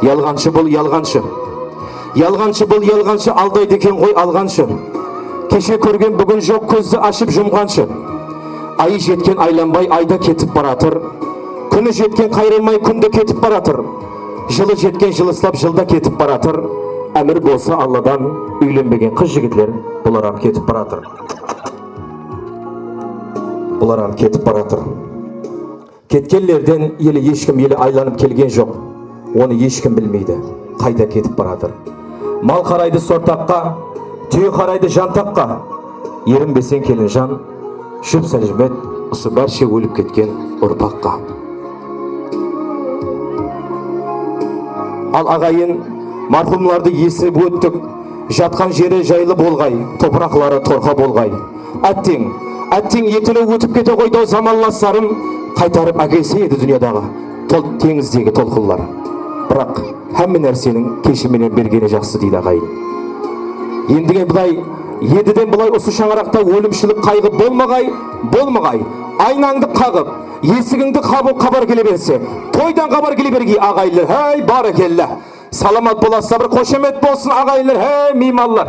Yalǵanshı bul, yalǵanshı. Yalǵanshı bul, yalǵanshı, aldaydı eken ǵoy alǵanshı. Keshe kórgen búgin joq, kózdi ashıp jumǵanshı. Ayı jetken aylanbay ayda ketip baratır. Kúni jetken qayrılmay kúnde ketip baratır. Jılı jetken jılıslap jılda ketip baratır. Ámir bolsa Alladan, úylenbegen qız-jigitler, bular ham ketip baratır. Bular ham ketip baratır. Ketkenlerden ele eshkim ele aylanıp kelgen joq. Onı eshkim bilmeydi, qayda ketip baratır. Mal qaraydı sortaqqa, túye qaraydı jantaqqa. Erinbeseń, kelinjan, jup sálem et usı bárshe ólip ketken urpaqqa. Al, aǵayin, marhumlardı esip óttik. Jatqan jeri jaylı bolǵay, topıraqları torqa bolǵay. Átteń, átteń, ertelew ótip kete ǵoydı-aw zamanlaslarım, qaytarıp ákelse edi dúnyadaǵı tol-, teńizdegi tolqınlar. Biraq hámme nárseniń keshi menen bergeni jaqsı, deydi aǵayin. Endigi bılay, endiden bılay usı shańaraqta ólimshilik qayǵı bolmaǵay, bolmaǵay. Aynańdı qaǵıp, esigińdi qabıp xabar kele berse, toydan xabar kele bergey, aǵayinler. Háy, bárekella! Salamat bolasızlar, bir xoshamet bolsın, aǵayinler, hey, miymanlar!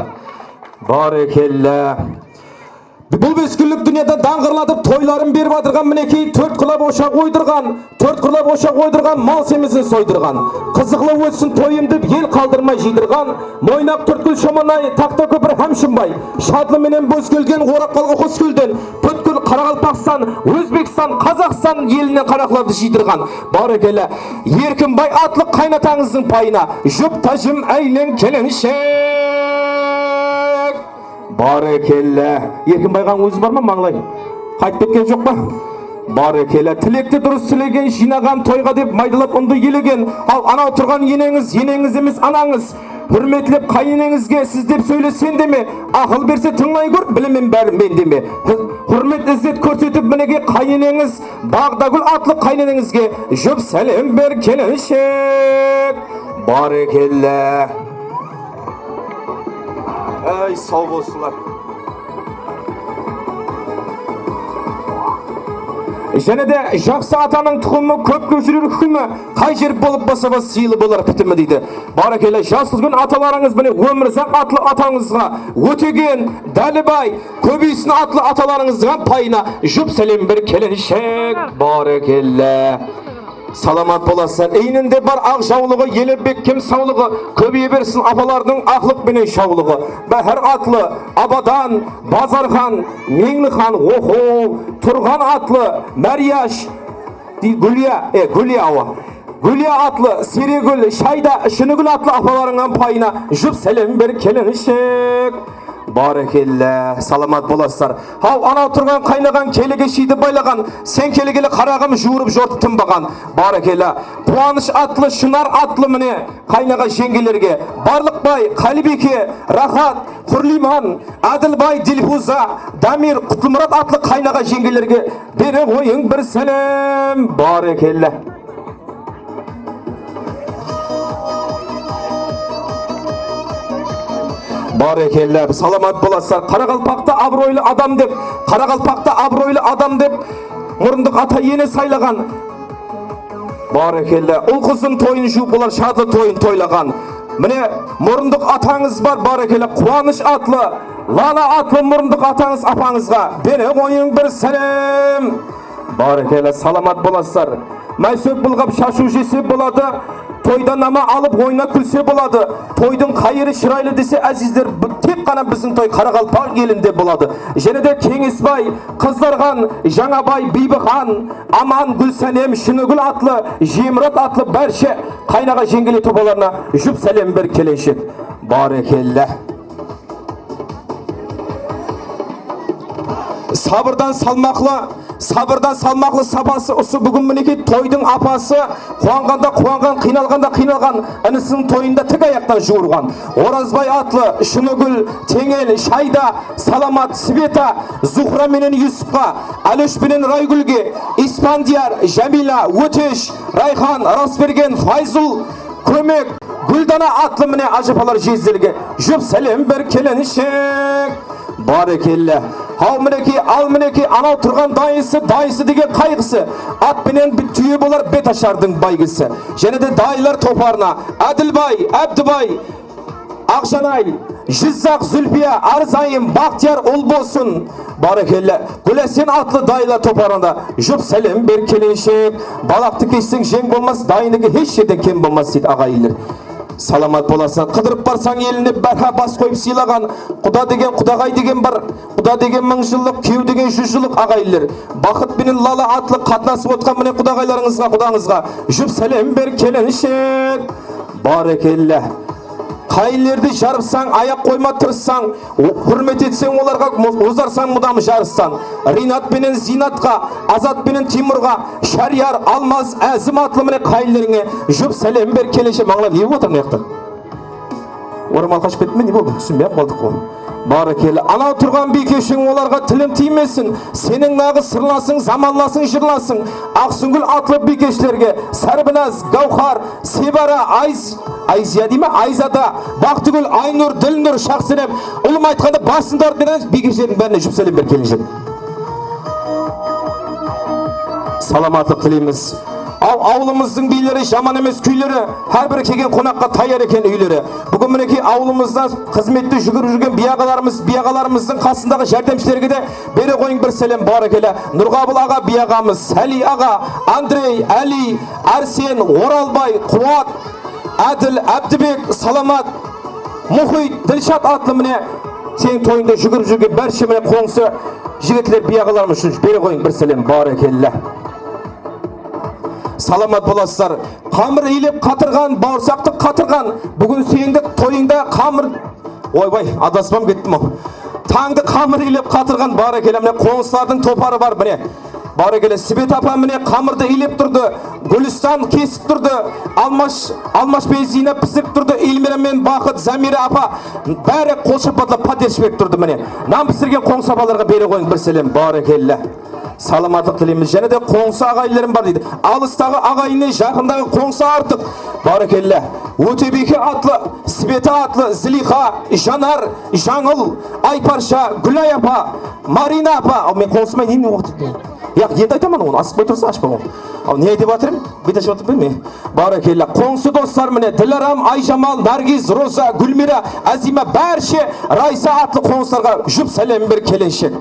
Bárekella! Bul bes kúnlik dúnyada dańǵırlatıp toyların berip atırǵan, minekey, tórt qırlap oshaq oydırǵan, tórt qırlap oshaq oydırǵan, mal semizin soydırǵan, qızıqlı ótsin toyım dep el qaldırmay jıydırǵan, Moynaq, Tórtkúl, Shomanay, Taxtakópir hám Shımbay, Shadlı menen Bózkelgen, Oraqbal, Oqıskólden, Pútkil, Qaraqalpaqstan, Ózbekstan, Qazaqstan elinen qaraqlardı jıydırǵan. Bárekella, Erkinbay atlı qaynatańızdıń payına jup tájim áyleń, kelinshek. Bárekella. Erkinbay aǵań ózi bar ma, mańlay? Qaytıp ketken joq pa? Bárekella. Tilekti durıs tilegen, jıynaǵan toyǵa dep maydalap undı elegen. Al, anaw turǵan eneńiz, eneńiz emes, anańız. Húrmetlep qáyineńizge siz dep sóylesen deme, aqıl berse tıńlay gór, bilemen bárin men deme. Hú-, húrmet-izzet kórsetip minekey qáyineńiz Baǵdagúl atlı qáyineńizge jup sálem ber, kelinshek. Bárekella. Áy, saw bolsınlar. Jáne de jaqsı atanıń tuqımı, kópke júrer húkimi, qay jer bolıp basaba sıylı bolar pitimi, deydi. Bárekella, jasıl kún atalarıńız, mine, Ómirzaq atlı atańızǵa, Ótegen, Dálibay, Kóbeysin atlı atalarıńızdıń payına jup sálem ber, kelinshek. Bárekella. Salamat bolasızlar. Eyninde bar aq jawlıǵı, ele bekkem sawlıǵı, kóbeye bersin apalardıń aqlıq penen shawlıǵı. Báhár atlı Abadan, Bazarxan, Meńlixan, oho, Turǵan atlı Máryash, dey, Gúlya, e, Gúlya, awa. Gúlya atlı Seregúl, Shayda, Shınıgúl atlı apalarıńnan payına jup sálem ber, kelinshek. Bárekella, salamat bolasızlar. Haw, anaw turǵan qaynaǵan kelege shiydi baylaǵan, sen kelgeli qaraǵım juwırıp jortı tınbaǵan. Bárekella. Quwanısh atlı, Shınar atlı mine qaynaǵa jeńgelerge, Barlıqbay, Qálibiyke, Raxat, Húrliyman, Ádilbay, Dilfuza, Damir, Qutlımurat atlı qaynaǵa jeńgelerge bere ǵoyıń bir sálem. Bárekella. Bárekella, salamat bolasızlar. Qaraqalpaqta abıroylı adam dep, Qaraqalpaqta abıroylı adam dep murındıq ata-ene saylaǵan. Bárekella, ul-qızın toyın juwıp, olar shadlı toyın toylaǵan. Mine, murındıq atańız bar, bárekella, Quwanısh atlı, Lala atlı murındıq atańız apańızǵa bere ǵoyıń bir sálem. Bárekella, salamat bolasızlar. Máysók bılǵap shashıw jese boladı, toyda nama alıp oyna kúlse boladı. Toydıń qayırı shıraylı dese, ázizler, bi-, tek ǵana biziń toy Qaraqalpaq elinde boladı. Jáne de Keńesbay, Qızdarǵan, Jańabay, Biybixan, Aman, Gúlsánem, Shınıgúl atlı, Jemirat atlı bárshe qaynaǵa jeńgele topalarına jup sálem ber, kelinshek. Bárekella. Sabırdan salmaqlı, sabırdan salmaqlı sapası usı búgin minekey toydıń apası. Quwanǵanda quwanǵan, qıynalǵanda qıynalǵan, inisiniń toyında tek ayaqtan juwırǵan. Orazbay atlı Shınıgúl, Teńel, Shayda, Salamat, Sveta, Zuhra menen Yusupqa, Álesh penen Raygúlge, Ispandiyar, Jámiyla, Ótesh, Rayxan, Rasbergen, Fayzul, Kómek, Gúldana atlı mine ájapalar jezdelge jup sálem ber, kelinshek. Bárekella. Haw, minekey, al, minekey, anaw turǵan dayısı, dayısı degen qayǵısı. At penen bit túye bolar bet ashardıń baygisi. Jáne de dayılar toparına Ádilbay, Ábdibay, Aqjanay, Jizzaq, Zulfiya, Arzayım, Baxtiyar, Ulbosın. Bárekella. Gúlásen atlı dayılar toparına da jup sálem ber, kelinshek. Balaqtı kesseń, jeń bolmas, dayıniki hesh jerden kem bolmas, deydi aǵayinler. Salamat bolasın. Qıdırıp barsań eline bárha bas qoyıp sıylaǵan. Quda degen, qudaǵay degen bar. Quda degen mıń jıllıq, kúyew degen júz jıllıq aǵayinler. Baxıt penen Lala atlı qatnasıp otqan mine qudaǵaylarıńızǵa, qudańızǵa jup sálem ber, kelinshek. Bárekella. Qáyinlerdi jarıpsań, ayaq qoyma tırıssań, o-, húrmet etseń olarǵa, mo-, ozarsań mudam jarıstan. Rinat penen Ziynatqa, Azat penen Timurǵa, Sháryar, Almaz, Ázim atlı mine qáyinlerińe jup sálem ber, kelinshek. Mańlap ne bolıp atır mıyaqta? Oramal qashıp ketti me, ne boldı? Túsinbey-aq qaldıq ǵoy. Bárekella. Anaw turǵan biykesheń olarǵa tilim tiymesin. Seniń naǵız sırnasıń, zamanlasıń, jırlasıń. Aqsúngil atlı biykeshlerge Sárbinaz, Gáwhar, Sebara, Ayz-, Ayziya dey me? Ayzada, Baxtıgúl, Aynur, Dilnur, Shaxsinem, ulıwma aytqanda basın tartıp beremiz, biykeshlerdiń bárine jup sálem ber, kelinshek. Salamatlıq tileymiz. Aw, awılımızdıń biyleri, jaman emes kúyleri, hár bir kelgen qonaqqa tayar eken úyleri. Búgin minekey awılımızda xızmette júgirip júrgen biyaǵalarımız, biyaǵalarımızdıń qasındaǵı járdemshilerge de bere qoyıń bir sálem, bárekella. Nurǵabıl aǵa, biyaǵamız, Sáli aǵa, Andrey, Áli, Ársen, Oralbay, Quwat, Ádil, Ábdibek, Salamat, Muxit, Dilshat atlı mine seniń toyıńda júgirip júrgen bárshe mine qońsı jigitler, biyaǵalarımız ushın bere qoyıń bir sálem, bárekella. Salamat bolasızlar. Qamır iylep qatırǵan, bawırsaqtı qatırǵan. Búgin seniń toyıńda qamır Oybay, adaspam kettim-aw. Tańdı qamır iylep qatırǵan, bárekella, mine, qońsılardıń toparı bar, mine. Bárekella, Sibet apa, mine, qamırdı iylep turdı. Gúlistan kesip turdı. Almash, Almash penen Ziynap pisirip turdı. Elmira menen Baxıt, Zamira apa, bári qol shapatlap, podersh berip turdı, mine. Nan pisirgen qońsı apalarǵa bere qoyıń bir sálem, bárekella. Salamatlıq tileymiz. Jáne de qońsı aǵayinlerim bar deydi. Alıstaǵı aǵayinne jaqındaǵı qońsı artıq. Bárekella. Ótebiyke atlı, Sibeta atlı, Ziliyxa, Janar, Jańıl, Ayparsha, Gúlay apa, Marina apa. Al, men qońsıma ne, ne waqıt ettim? Yaq, endi aytaman onı, asıqpay tursa ashpa onı. Al, ne dep atırım? Buyda shıǵıp atırıp men. Bárekella. Qońsı doslar mine, Dilaram, Ayjamal, Nargiz, Roza, Gúlmira, Áziyma, bárshe Raysa atlı qońsılarǵa jup sálem ber, kelinshek.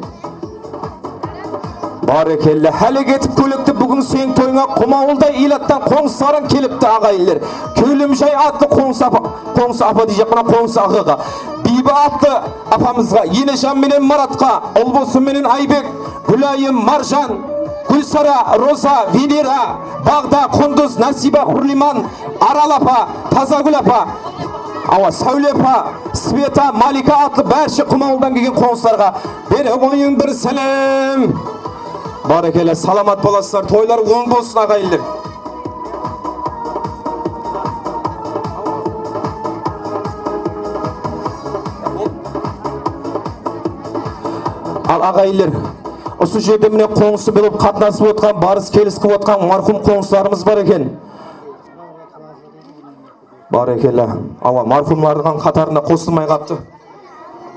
Bárekella. Hálek etip kólekti búgin seniń toyıńa Qumawılday ilattan qońsılarıń kelipti, aǵayinler. Kewlimjay atlı qońsı apa, qońsı apa deyjek, mına qońsı aǵaǵa. Biybi atlı apamızǵa, Enejan menen Maratqa, Ulbosın menen Aybek, Gúlayım, Marjan, Gúlsara, Roza, Venera, Baǵda, Qundız, Nasiba, Húrliman, Aral apa, Tazagúl apa, awa, Sáwle apa, Sveta, Malika atlı bárshe Qumawıldan kelgen qońsılarǵa bere qoyıń bir sálem. Bárekella, salamat bolasızlar, toylar oń bolsın, aǵayinler. Al, aǵayinler, usı jerde mine qońsı bolıp qatnasıp otqan, barıs-kelis qılıp otqan marhum qońsılarımız bar eken. Bárekella. Awa, marhumlardıń qatarına qosılmay qaptı.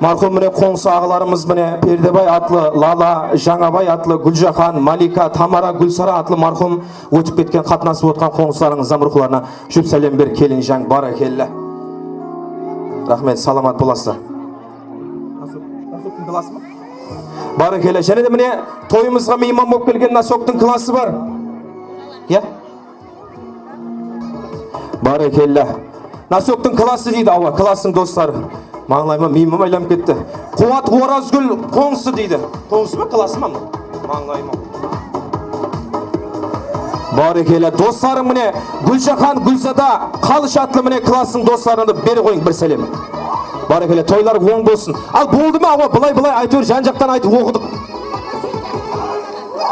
Marhum mine qońsı aǵalarımız mine Perdebay atlı Lala, Jańabay atlı Gúljaxan, Malika, Tamara, Gúlsara atlı marhum ótip ketken, qatnasıp otqan qońsılarıńızdan ruxlarına jup sálem ber, kelinjan, bárekella. Raxmet, salamat bolasızlar. Bárekella. Jáne de mine toyımızǵa miyman bolıp kelgen Nasoktıń klası bar. Ya? Bárekella. Nasoktıń klası deydi, awa, klastıń dosları. Mańlayıma miyman aylanıp ketti. Quwat Orazgúl qońsı deydi. Qońsı ma, klası ma? Mańlayıma. Bárekella. Doslarım mine Gúljaxan, Gúlzada, Qalısh atlı mine klastıń doslarına da bere qoyıń bir sálem. Bárekella. Toylar oń bolsın. Al, boldı ma? Awa, bılay, bılay, áytewir jan-jaqtan aytıp oqıdıq.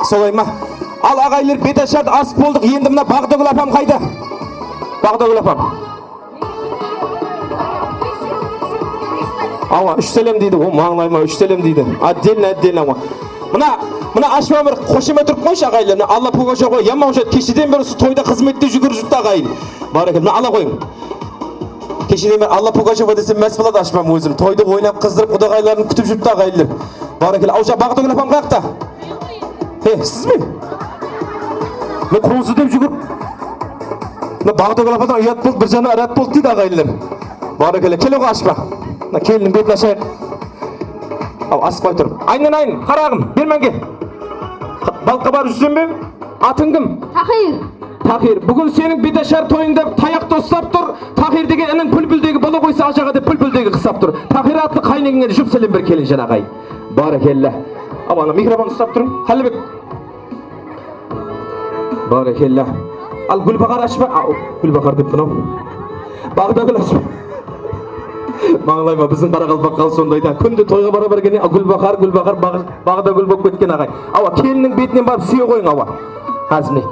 Solay ma? Al, aǵayinler, bet ashardı asıp boldıq. Endi mına Baǵdagúl apam qayda? Baǵdagúl apam. Awa, úsh sálem deydi. O, mańlayıma úsh sálem deydi. Отдельно, отдельно, awa. Mına, mına ashıma bir xoshamet urıp qoyshı, aǵayinler. Mına Alla Pugajovo, yaman xoshamet. Kesheden beri usı toyda xızmette júgirip júripti, aǵayin. Bárekella, mına ala qoyıń. Kesheden beri Alla Pugajovo desem más boladı ashıma ózim. Toydı oynap qızdırıp qudaǵayların kútip júripti, aǵayinler. Bárekella, awsha Baǵdagúl apam qayaqta? He, siz be? Men qurılsı dep júgirip. Mına Baǵdagúl apadan uyat boldı, bir janı rát boldı deydi aǵayinler. Bárekella, kel oǵan ashpa. Mına kelinniń betin ashayıq. Aw, asıqpay turıp. Aynan ayın, qaraǵım, bermenge. Balqqa barıp júrseń be? Atıń kim? Taqir. Taqir, búgin seniń betashar toyıńda tayaqtı uslap tur. Taqir degen iniń púlpildegi bala qoysa, ajaǵa dep púlpildegi qıslap tur. Taqir atlı qáynegeńe jup sálem ber, kelin janaǵay. Bárekella. Awa, ana mikrofon uslap turıń. Qállibek. Bárekella. Al, Gúlbahar ashpa. Aw, Gúlbahar dep mınaw. Baǵdagúl ashpa. Mańlayma, biziń qaraqalpaq xalıq sonday da. Kúnde toyǵa bara bergende, a, Gúlbahar, Gúlbahar, Baǵ-, Baǵdagúl bolıp ketken aǵay. Awa, kelinniń betinen barıp súye qoyıń, awa. Házir mine.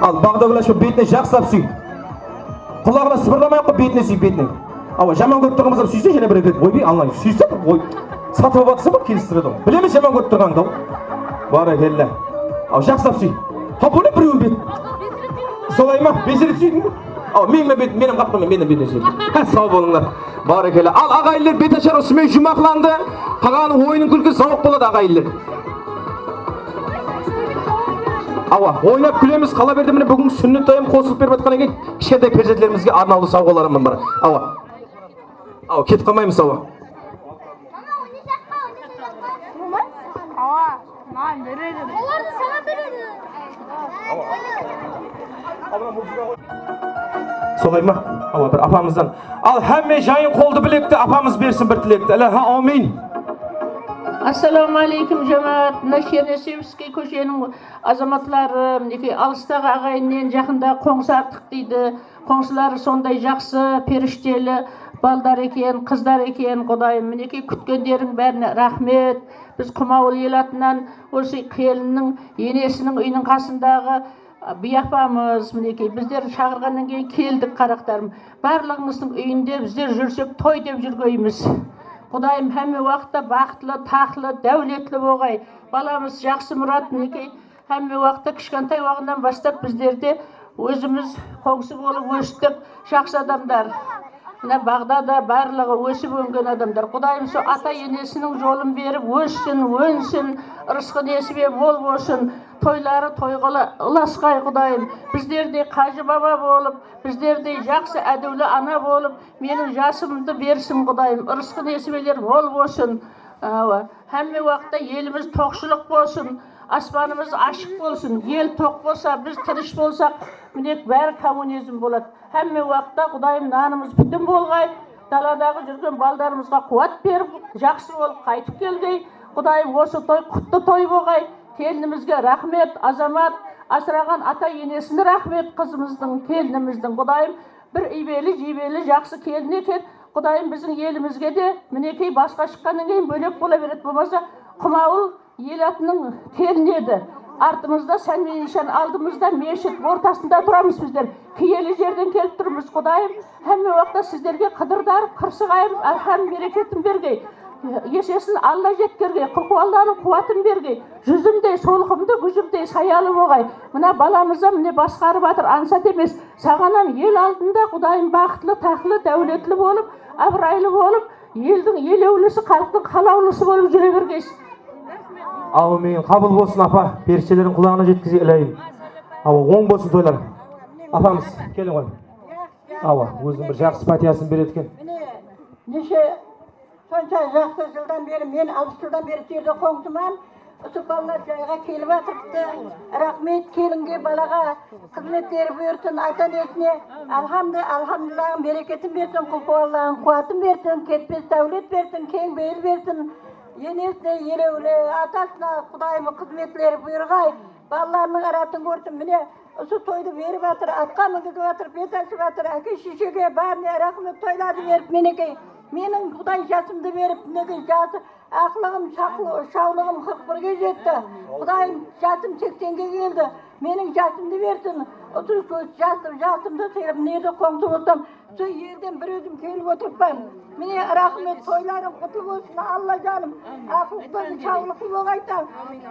Al, Baǵdagúl ashpa, betine jaqsılap súy. Qulaǵına sıpırlamay-aq qoy, betine súy, betine. Awa, jaman kórip turǵan bolsa, súyse jáne bir ret, oybay, alına súyse bir, oy, satıp alıp atırsa bir kelistiredi ǵoy. Bilemiz jaman kórip turǵanıńdı. Bárekella. Aw, jaqsılap súy. Hop, óne birew bet. Solay ma? Bes ret súydiń be? Aw, men, men, men, menim qapqan, men, men, men súydim. Há, saw bolıńlar. Bárekella. Al, aǵayinler, betashar usınıń menen juwmaqlandı. Qalǵanı oyın kúlki, zawıq boladı, aǵayinler. Awa, oynap kúlemiz, qala berdi. Mine, búgin súnnet toyım qosılıp berip atqan eken. Kishkentay perzentlerimizge arnawlı sawǵalarım bar. Awa. Awa, ketip qalmaymız, awa. Awa, maǵan beredi. Olardı saǵan beredi. Solay ma? Awa, bir apamızdan. Al, hámme jayın qoldı bilekti, apamız bersin bir tilekti. Ilaha, amin. Assalawma áleykum, jámáát. Mına Cherneshevskiy kósheniń azamatları, minekey, alıstaǵı aǵayinnen jaqındaǵı qońsı artıq deydi. Qońsıları sonday jaqsı, perishteli baldar eken, qızdar eken, Qudayım. Minekey, kútkenleriń bárine raxmet. Biz Qumawıl el atınan osı kelinniń enesiniń úyiniń qasındaǵı biyapamız, minekey, bizler shaqırǵannan keyin keldik, qaraqtarım. Barlıǵıńızdıń úyinde bizler júrsek, toy dep júrgeymiz. Qudayım, hámme waqıtta baxıtlı, taxtlı, dáwletli bolǵay. Balamız Jaqsımurat, minekey, hámme waqıtta kishkentay waǵınan baslap bizlerde ózimiz qońsı bolıp óstik, jaqsı adamlar. Mına baǵda da barlıǵı ósip-óngen adamlar. Qudayım, sol ata-enesiniń jolın berip óssin, ónsin, ırısqı-nesibin mol bolsın. Toyları toyǵa ıla-, ılasqay, Qudayım. Bizlerdey qajı baba bolıp, bizlerdey jaqsı, ádiwli ana bolıp, meniń jasımdı bersin, Qudayım. Irısqı-nesibeler mol bolsın. Awa. Hámme waqıtta elimiz toqshılıq bolsın, aspanımız ashıq bolsın. El toq bolsa, biz tınısh bolsaq, mine, bári kommunizm boladı. Hámme waqıtta, Qudayım, nanımız pútin bolǵay, daladaǵı júrgen baldarımızǵa quwat berip, jaqsı bolıp qaytıp kelgey. Qudayım, osı toy qutlı toy bolǵay. Kelinimizge raxmet, azamat, asıraǵan ata-enesine raxmet, qızımızdıń, kelinimizdiń. Qudayım, bir iybeli, jiybeli, jaqsı kelin eken. Qudayım, biziń elimizge de, minekey, basqa shıqqannan keyin bólek bola beredi. Bolmasa, Qumawıl el atınıń kelini edi. Artımızda sán menen nıshan, aldımızda meshit, ortasında turamız bizler. Kiyeli jerden kelip turmız, Qudayım. Hámme waqıtta sizlerge qıdırdarıp, qırsıǵayıp, árqanıń bereketin bergey. Esesin Alla jetkergey, qulquwallanıń quwatın bergey. Júzimdey solqımdı, gúzimdey sayalı bolǵay. Mına balamız da mine basqarıp atır, ańsat emes. Saǵan hám el aldında, Qudayım, baxıtlı, taxtlı, dáwletli bolıp, abıraylı bolıp, eldiń elewlisi, xalıqtıń qalawlısı bolıp júre bergeysiz. Áwmin. Qabıl bolsın, apa. Perishtelerdiń qulaǵına jetkizge, ilayım. Awa, oń bolsın toylar. Apamız, keliń ǵoy. Awa, óziniń bir jaqsı pátiyasın beredi eken. Mine, neshe Sonsha jaqsı jıldan beri, men alpıs jıldan beri shu jerde qońsıman. Usı balalar jayǵa kelip atırıptı. Raxmet, kelinge, balaǵa xızmetleri buyırsın, ata-enesine alhamdı, alhamdulillahın bereketin bersin, qulquwallanıń quwatın bersin, ketpes dáwlet bersin, keń beyil bersin. Enesine, elewli, atasına, Qudayım, xızmetleri buyırǵay, balalarınıń arasın kórsin. Mine, usı toydı berip atır, atqa mingizip atır, bet ashıp atır, áke-sheshege, bárine raxmet, toylardı berip, minekey, meniń Quday jasımdı berip, minekey, jası, aqlıǵım, shaqlı-, shawlıǵım qırq birge jetti. Qudayım, jasım seksenge keldi, meniń jasımdı bersin. Otır, sol jasım, jasımdı sıyırıp, mına jerde qońsı bolsam, sol jerden bir ózim kelip otırıppan. Mine, raxmet, toylarıń qutlı bolsın, Alla janım. Aqlıqlı, sawlıqlı bolıp ayta.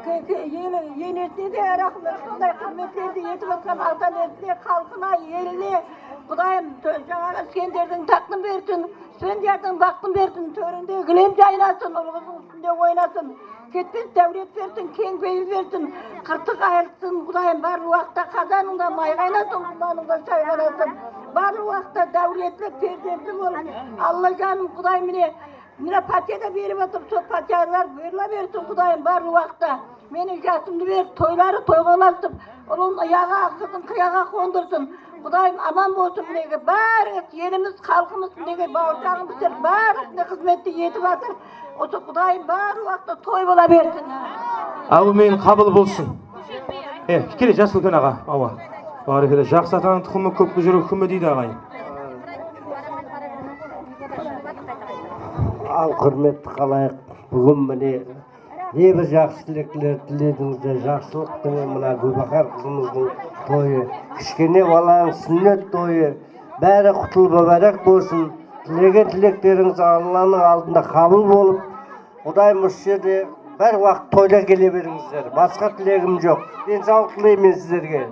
Ke-, ke-, eni-, enesine de raxmet, sonday xızmetlerdi etip atırǵan ata-enesine, xalqına, eline. Qudayım, to-, jańaǵı Iskenderdiń taxtın bersin, Ispendiardıń baxtın bersin, tórinde gilem jaynasın, ul-qızdıń ústinde oynasın. Ketpes dáwlet bersin, keń peyil bersin, qırtıq ayırılsın, Qudayım, barlıq waqıtta qazanıńda may qaynasın, qumbanıńda shay qaynasın. Barlıq waqıtta dáwletli, perzentli bolıp, Alla janım, Qudayım, mine, mına pátiya da berip atır, sol pátiyalar buyırıla bersin, Qudayım, barlıq waqıtta. Meniń jasımdı berip, toyları toyǵa ulasıp, ulın uyaǵa, qızın qıyaǵa qondırsın. Qudayım aman bolsın, minekey, bárińiz, elimiz, xalqımız, minekey, bawırshaǵın bitirip, bárine xızmetti etip atır. Usı Qudayım barlıq waqıtta toy bola bersin. Áwmin, qabıl bolsın. E, kele, jas úlken aǵa, awa. Bárekella, jaqsı atanıń tuqımı, kópke júrek húmi deydi aǵayın. Al, húrmetti xalayıq, búgin mine ne bir jaqsı tilekler tiledińizler, jaqsılıq penen mına Gúlbahar qızımızdıń toyı, kishkene balanıń súnnet toyı, bári qutlı múbárek bolsın. Tilegen tilekterińiz Allanıń aldında qabıl bolıp, Qudayım usı jerde bár waqıt toyda kele berińizler. Basqa tilegim joq. Densawlıq tileymen sizlerge.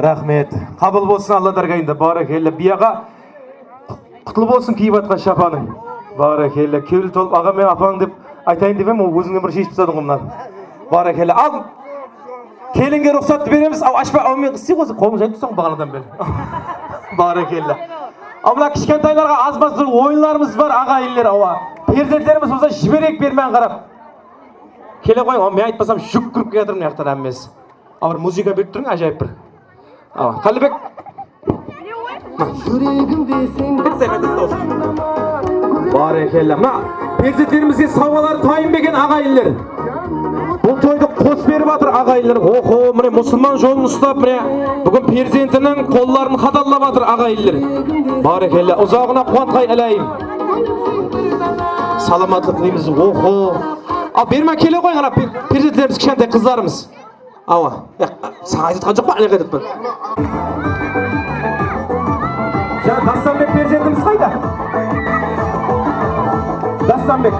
Raxmet. Qabıl bolsın Alla dárgayında. Bárekella. Biyaǵa Qutlı bolsın kiyip atqan shapanıń. Bárekella, kewli tolıp aǵa menen apań dep aytayın dep em, ol ózińnen bir sheship tastadıń ǵo mınanı. Bárekella. Al, kelinge ruxsattı beremiz. Al, ashpa, al, men qıssıyıq, ózi qolıń jayıp tursań baǵanadan beri. Bárekella. Al, mına kishkentaylarǵa az-maz bir oyınlarımız bar, aǵayinler, awa. Perzentlerimiz bolsa jibereyik bermen qarap. Kele qoyıń, al, men aytpasam, júk kirip kiyatır mına jaqtan hámmesi. Al, bir muzıka berip turıń, ájayıp bir. Al, Qállibek. Júregimde sen. Bárekella. Mına perzentlerimizge sawǵalar tayın beken, aǵayinler? Bul toydı qos berip atır, aǵayinler. Oho, mine, musılman jolın uslap, mine, búgin perzentiniń qolların qadallap atır, aǵayinler. Bárekella. Uzaǵına quwantqay, álayim. Salamatlıq tileymez. Oho. Al, berman, kele qoyıń, ana, pe-, perzentlerimiz, kishkentay qızlarımız. Awa. Ya, saǵan aytqan joq pa, áne qaytırıppan. Ja, Dastanbek perzentimiz qayda? Dastanbek.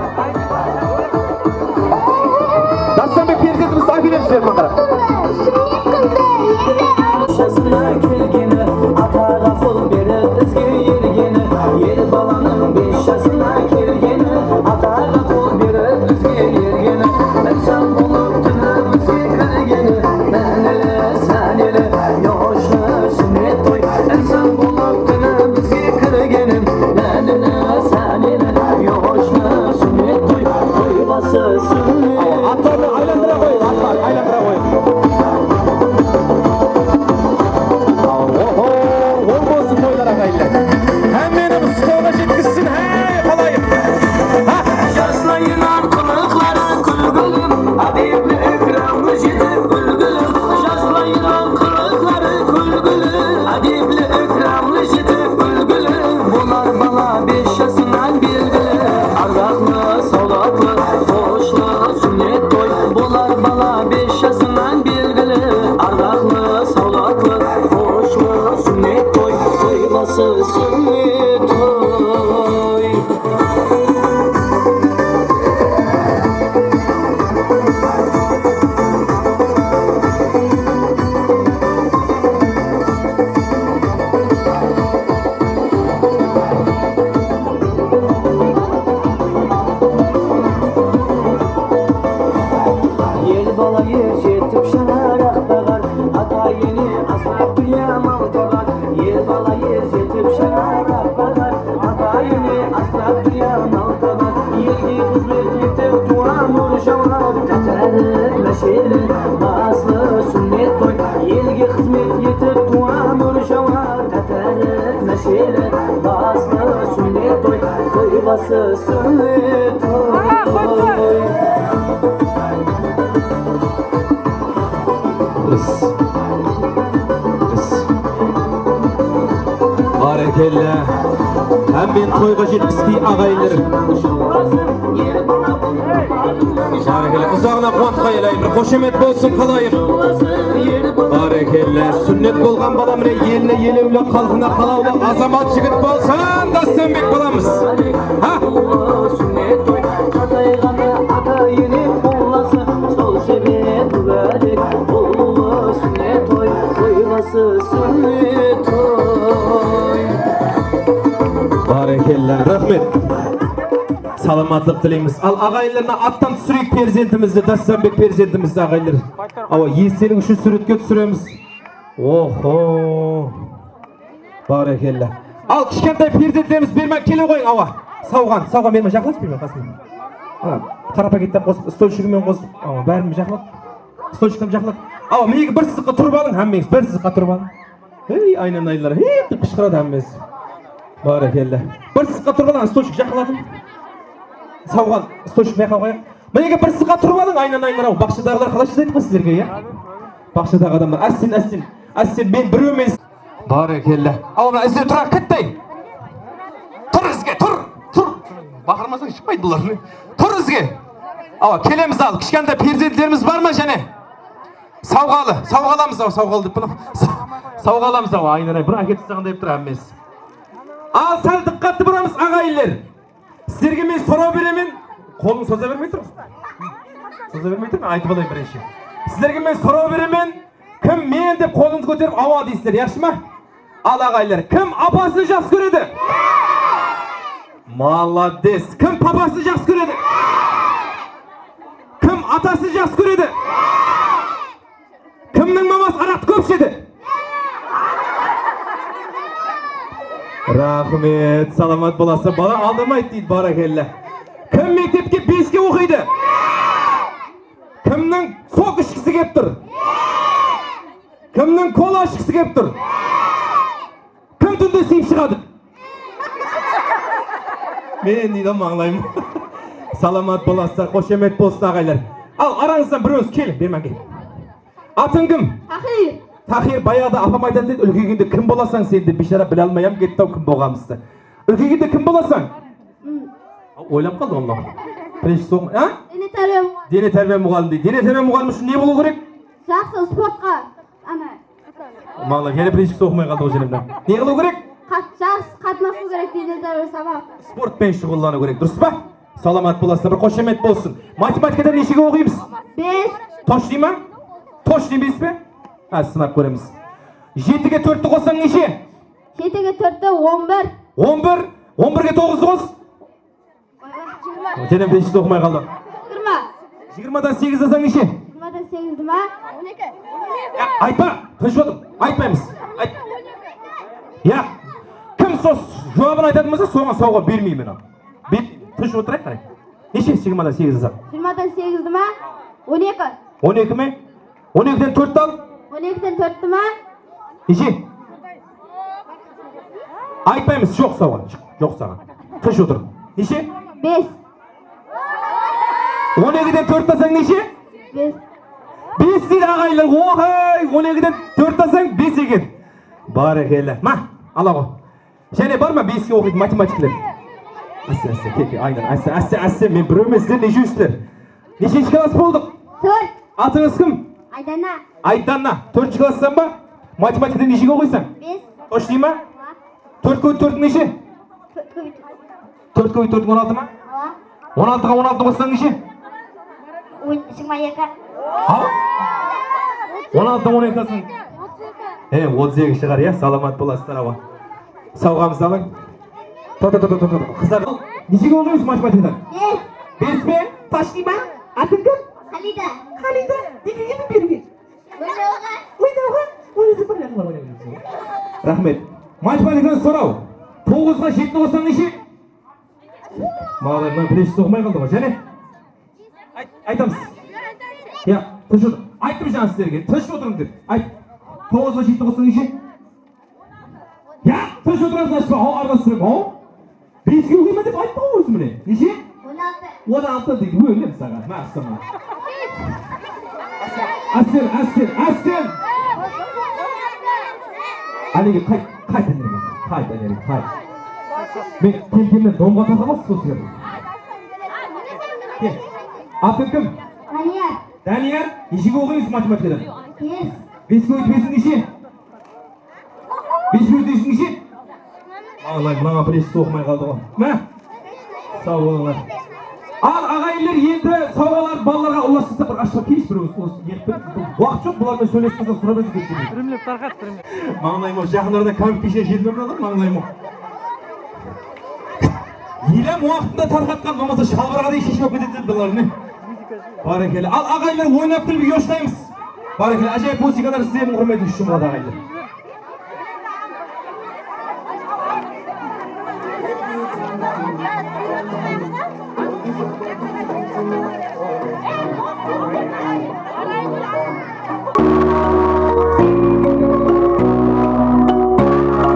Dastanbek perzentimiz, ákelemiz, berman qarap. Jasına kelgeni, ataǵa qol berip, bizge ergeni, er balanıń bes jasına kelgeni, ataǵa qol berip, bizge ergeni, insan bolıp dúnyamızǵa kirgeni, máneli, sáneli, yoshlı súnnet toy, insan bolıp dúnyamızǵa kirgeni, máneli, sáneli, yoshlı súnnet toy, toy bası súnnet. Atlardı aylandıra qoyıń, atlardı aylandıra qoyıń. Oho, ol bolsın toylar, aǵayinler. Hámmenimiz stolǵa jetkizsin, háy, qalayıq. Ha! Jaslayınan qılıqları kúlgili, ádepli, ikramlı, jetik, úlgili. Jaslayınan qılıqları kúlgili, ádepli, ikramlı, jetik, úlgili. Bolar bala bes jasınan belgili, ardaqlı, sawlatlı, xoshlı súnnet toy. Bolar bala bes jasınan belgili, ardaqlı, sawlatlı, xoshlı súnnet toy. Toy bası súnnet toy. El bala er jetip shańaraq baǵar, ata-ene asrap dúnya mal tabar. El bala er jetip shańaraq baǵar, ata-ene asrap dúnya mal tabar. Elge xızmet etip tuwamur jawar, tátárip, másheli, baslı súnnet toy. Elge xızmet etip tuwamur jawar, tátárip, másheli, baslı súnnet toy. Toy bası súnnet toy. Biz. Biz. Bárekella. Hámmen toyǵa jetkispey, aǵayinler. Bárekella. Uzaǵına quwanıp qoyayıq. Xoshamet bolsın, qalayıq. Bárekella. Kelle, súnnet bolǵan bala mine eline elewli, xalqına qalawlı azamat jigit bolsın, Dástanbek balamız. Ha? Súnnet toy, atayǵanı ata-ene qullası, sol sebep múbárek, qutlı súnnet toy, toy bası súnnet toy. Bárekella, raxmet. Salamatlıq tileymiz. Al, aǵayinlerine attan túsireyik perzentimizdi, Dástanbek perzentimizdi, aǵayinler. Awa, estelik ushın súwretke túsiremiz. Oho. Bárekella. Al, kishkentay perzentlerimiz berman kele ǵoyıń, awa. Sawǵan, sawǵan berman, jaqınlash berman qasıma. Ana, qara paketten qosıp, stolshigi menen qosıp, awa, bárin jaqınlat. Stolshikten jaqınlat. Awa, mineki bir sızıqqa turıp alıń, hámmeńiz bir sızıqqa turıp alıń. Hey, aynanaylar, hey, dep qıshqıradı hámmesi. Bárekella. Bir sızıqqa turıp alıń, stolshik jaqınlatıń. Sawǵan, stolshik mıyaqqa qoyayıq. Mineke, bir sızıqqa turıp alıń, aynanaylar-aw. Baqshadaǵılar qalay jazaydı ǵoy sizlerge, ya? Baqshadaǵı adamlar. Ásten, ásten. Ásten, men birewmen. Bárekella. Awa, mına izde turaq, kettey. Tur izge, tur, tur. Baqırmasań shıqpaydı bular. Tur izge. Awa, kelemiz al. Kishkentay perzentlerimiz bar ma jáne? Sawǵalı, sawǵalamız-aw, sawǵalı dep, mına, sawǵalamız-aw, aynanay, bir áketip taslaǵanday dep tur hámmesi. Al, sál dıqqattı buramız, aǵayinler. Sizlerge men soraw beremen, qolıńdı soza bermey tur. Soza bermey tur, men aytıp alayın birinshi. Sizlerge men soraw beremen, kim men dep qolıńızdı kóterip awa deysizler, yaqshı ma? Al, aǵayinler, kim apasın jaqsı kóredi? Malades. Kim papasın jaqsı kóredi? Kim atasın jaqsı kóredi? Kimniń maması araqtı kóp ishedi? Raxmet, salamat bolasız. Bala aldamaydı deydi, bárekella. Kim mektepke beske oqıydı? Kimniń sok ishkisi kelip tur? Kimniń kola ishkisi kelip tur? Kim túnde sıyıp shıǵadı? Men deydi, mańlayım. Salamat bolasızlar, xoshamet bolsın, aǵaylar. Al, arańızdan birewińiz keliń, berman kel. Atıń kim? Tahir. Tahir, bayaǵıda apam aytadı edi, úlkeygende kim bolasań sen dep, biyshara bile almay-ám ketti-aw kim bolǵanımızdı. Úlkeygende kim bolasań? Oylanıp qaldı ǵoy. Birinshi soń, a? Dene tárbiya muǵallimi. Dene tárbiya muǵallimi deydi. Dene tárbiya muǵallimi ushın ne bolıw kerek? Jaqsı sportqa, ana. Maǵan jáne birinshi soń oqımay qaldı ǵoy jáne mına. Ne qılıw kerek? Qat-, jaqsı qatnasıw kerek, dene tárbiya sabaq. Sport penen shuǵıllanıw kerek, durıs pa? Salamat bolasızlar, bir xoshamet bolsın. Matematikadan neshege oqıymız? Bes. Tosh dey ma? Tosh dey, bes pe? Házir sınap kóremiz. Jetige tórtti qossań neshe? Jetige tórtti on bir. On bir. On birge toǵızdı qos. Jáne birinshi oqımay qaldı. Jigirma. Jigirmadan segiz alsań neshe? Jigirmadan segiz ma? Ya, aytpa, tınısh otır. Aytpaymız. Ayt. Ya, kim sol juwabın aytatın bolsa, soǵan sawǵa bermeymen al. Ber, tınısh otırayıq, qaray. Neshe jigirmadan segiz alsam? Jigirmadan segiz ma? On eki. On eki me? On ekiden tórtti al. On ekiden tórtti ma? Neshe? Aytpaymız, joq saǵan, joq saǵan. Tınısh otır. Neshe? Bes. On ekiden tórtti alsań neshe? Bes. Bes deydi aǵaylar. Ohay, on ekiden tórtti alsań bes eken. Bárekella. Ma, ala ǵo. Jáne bar ma beske oqıydı matematikler? Áste, áste, ke, ke, aynan, áste, áste, áste, men birewmen, sizler neshewsizler? Neshinshi klass boldıq? Tórt. Atıńız kim? Aydana. Aydana, tórtinshi klasstań ba? Matematikadan neshege oqıysań? Bes. Tosh dey ma? Awa. Tórt kóbeyt tórttiń neshe? Tórt kóbeyt. Tórt kóbeyt tórttiń on altı ma? Awa. On altıǵa on altı qossań neshe? On, jigirma eki. Ha? On altıdan on eki alsań. E, otız eki shıǵar, ya, salamat bolasızlar, awa. Sawǵamızdı alıń. Toqta, toqta, toqta, toqta. Qızlar, neshege oqıysız matematikadan? Bes. Bes pe? Tosh dey ma? Atıń kim? Xalida. Xalida, nege keldiń beriwge? Oynawǵa. Oynawǵa? Oynasa bir narsalar oynaydı. Raxmet. Matematikadan soraw. Toǵızǵa jetini qossań neshe? Maǵan, mına birinshi soqmay qaldı ǵoy. Jáne? Ayt, aytamız. Ya, tınısh otır. Ayttım jańa sizlerge. Tınısh otırıń dep. Ayt. Toǵızǵa jeti qossań neshe? Ya, tınısh otıramız, ashpa. Haw, aralastırıń, haw. Beske oqıyman dep aytpa ǵoy ózi mine. Neshe? On altı. On altı deydi, ólim saǵan. Maqsama. Ásten, ásten, ásten. Ánege, qayt, qayt, ánege. Qayt, ánege, qayt. Men kelgennen domǵa taqamasız, sol sebep. Kel. Atıń kim? Dániyar. Dániyar, neshege oqıysız matematikadan? Bes. Bes kóbeyt besiń neshe? Bes kóbeyt besiń neshe? Mańlay, mınaǵan birinshi oqımay qaldı ǵoy. Má. Saw bolıńlar. Al, aǵayinler, endi sawǵalardı balalarǵa ulasıp bir ashıp kelish, bir ulas, ulas, ertip, waqıt joq, bular menen sóylesip qalsa, surap ezip ketedi. Primler tarqat, primler. Mańlayım-aw, jaqınlarda kovid keshine jetip atır, mańlayım-aw. Elem waqtında tarqatqan, bolmasa shalbarǵa deyin sheship alıp ketedi bular, ne? Bárekella. Al, aǵayinler, oynap kúlip yoshtaymız. Bárekella, ájayıp muzıkalar sizlerdiń húrmeti ushın jumıladı, aǵayinler.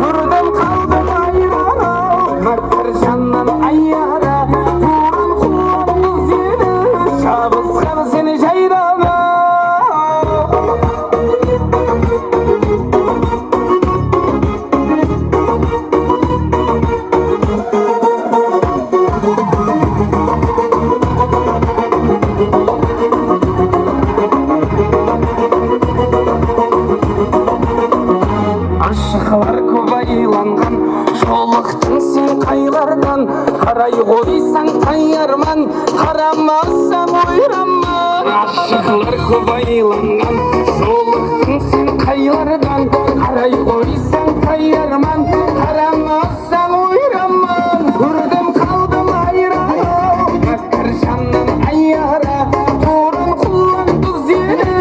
Kórdim, qaldım hayran-aw, mákkar jannan ayyara, tuwrın qullandı seni, jabısqan seni jayran-aw. Ashıqlar kóp aylanǵan, jolıqtıń sen qaylardan, qaray qoysań tayarman, qaramasań oyranman. Ashıqlar kóp aylanǵan, jolıqtıń sen qaylardan, qaray qoysań tayarman, qaramasań oyranman. Kórdim, qaldım hayran-aw, mákkar jannan ayyara, tuwrın qullandı seni,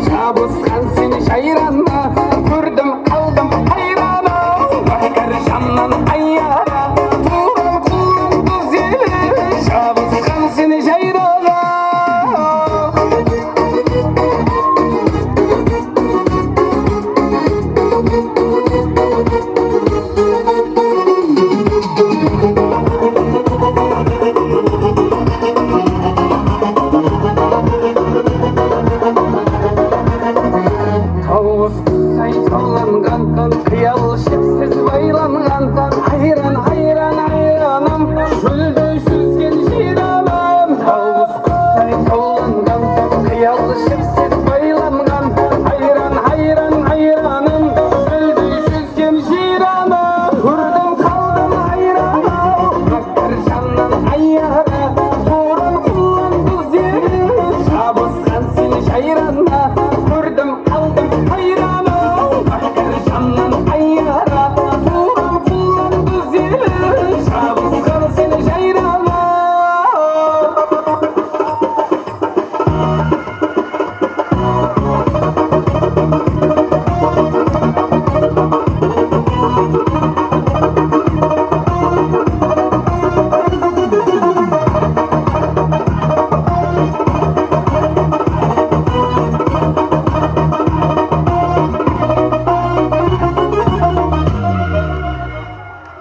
jabısqan seni jayranma. Kórdim, qaldım hayran-aw, mákkar jannan ayyara, tuwrın qullandı seni, jabısqan seni jayranma. Tawıs qusay tawlanǵan, qıyal jipsiz baylanǵan, hayran, hayran, hayranım, júldey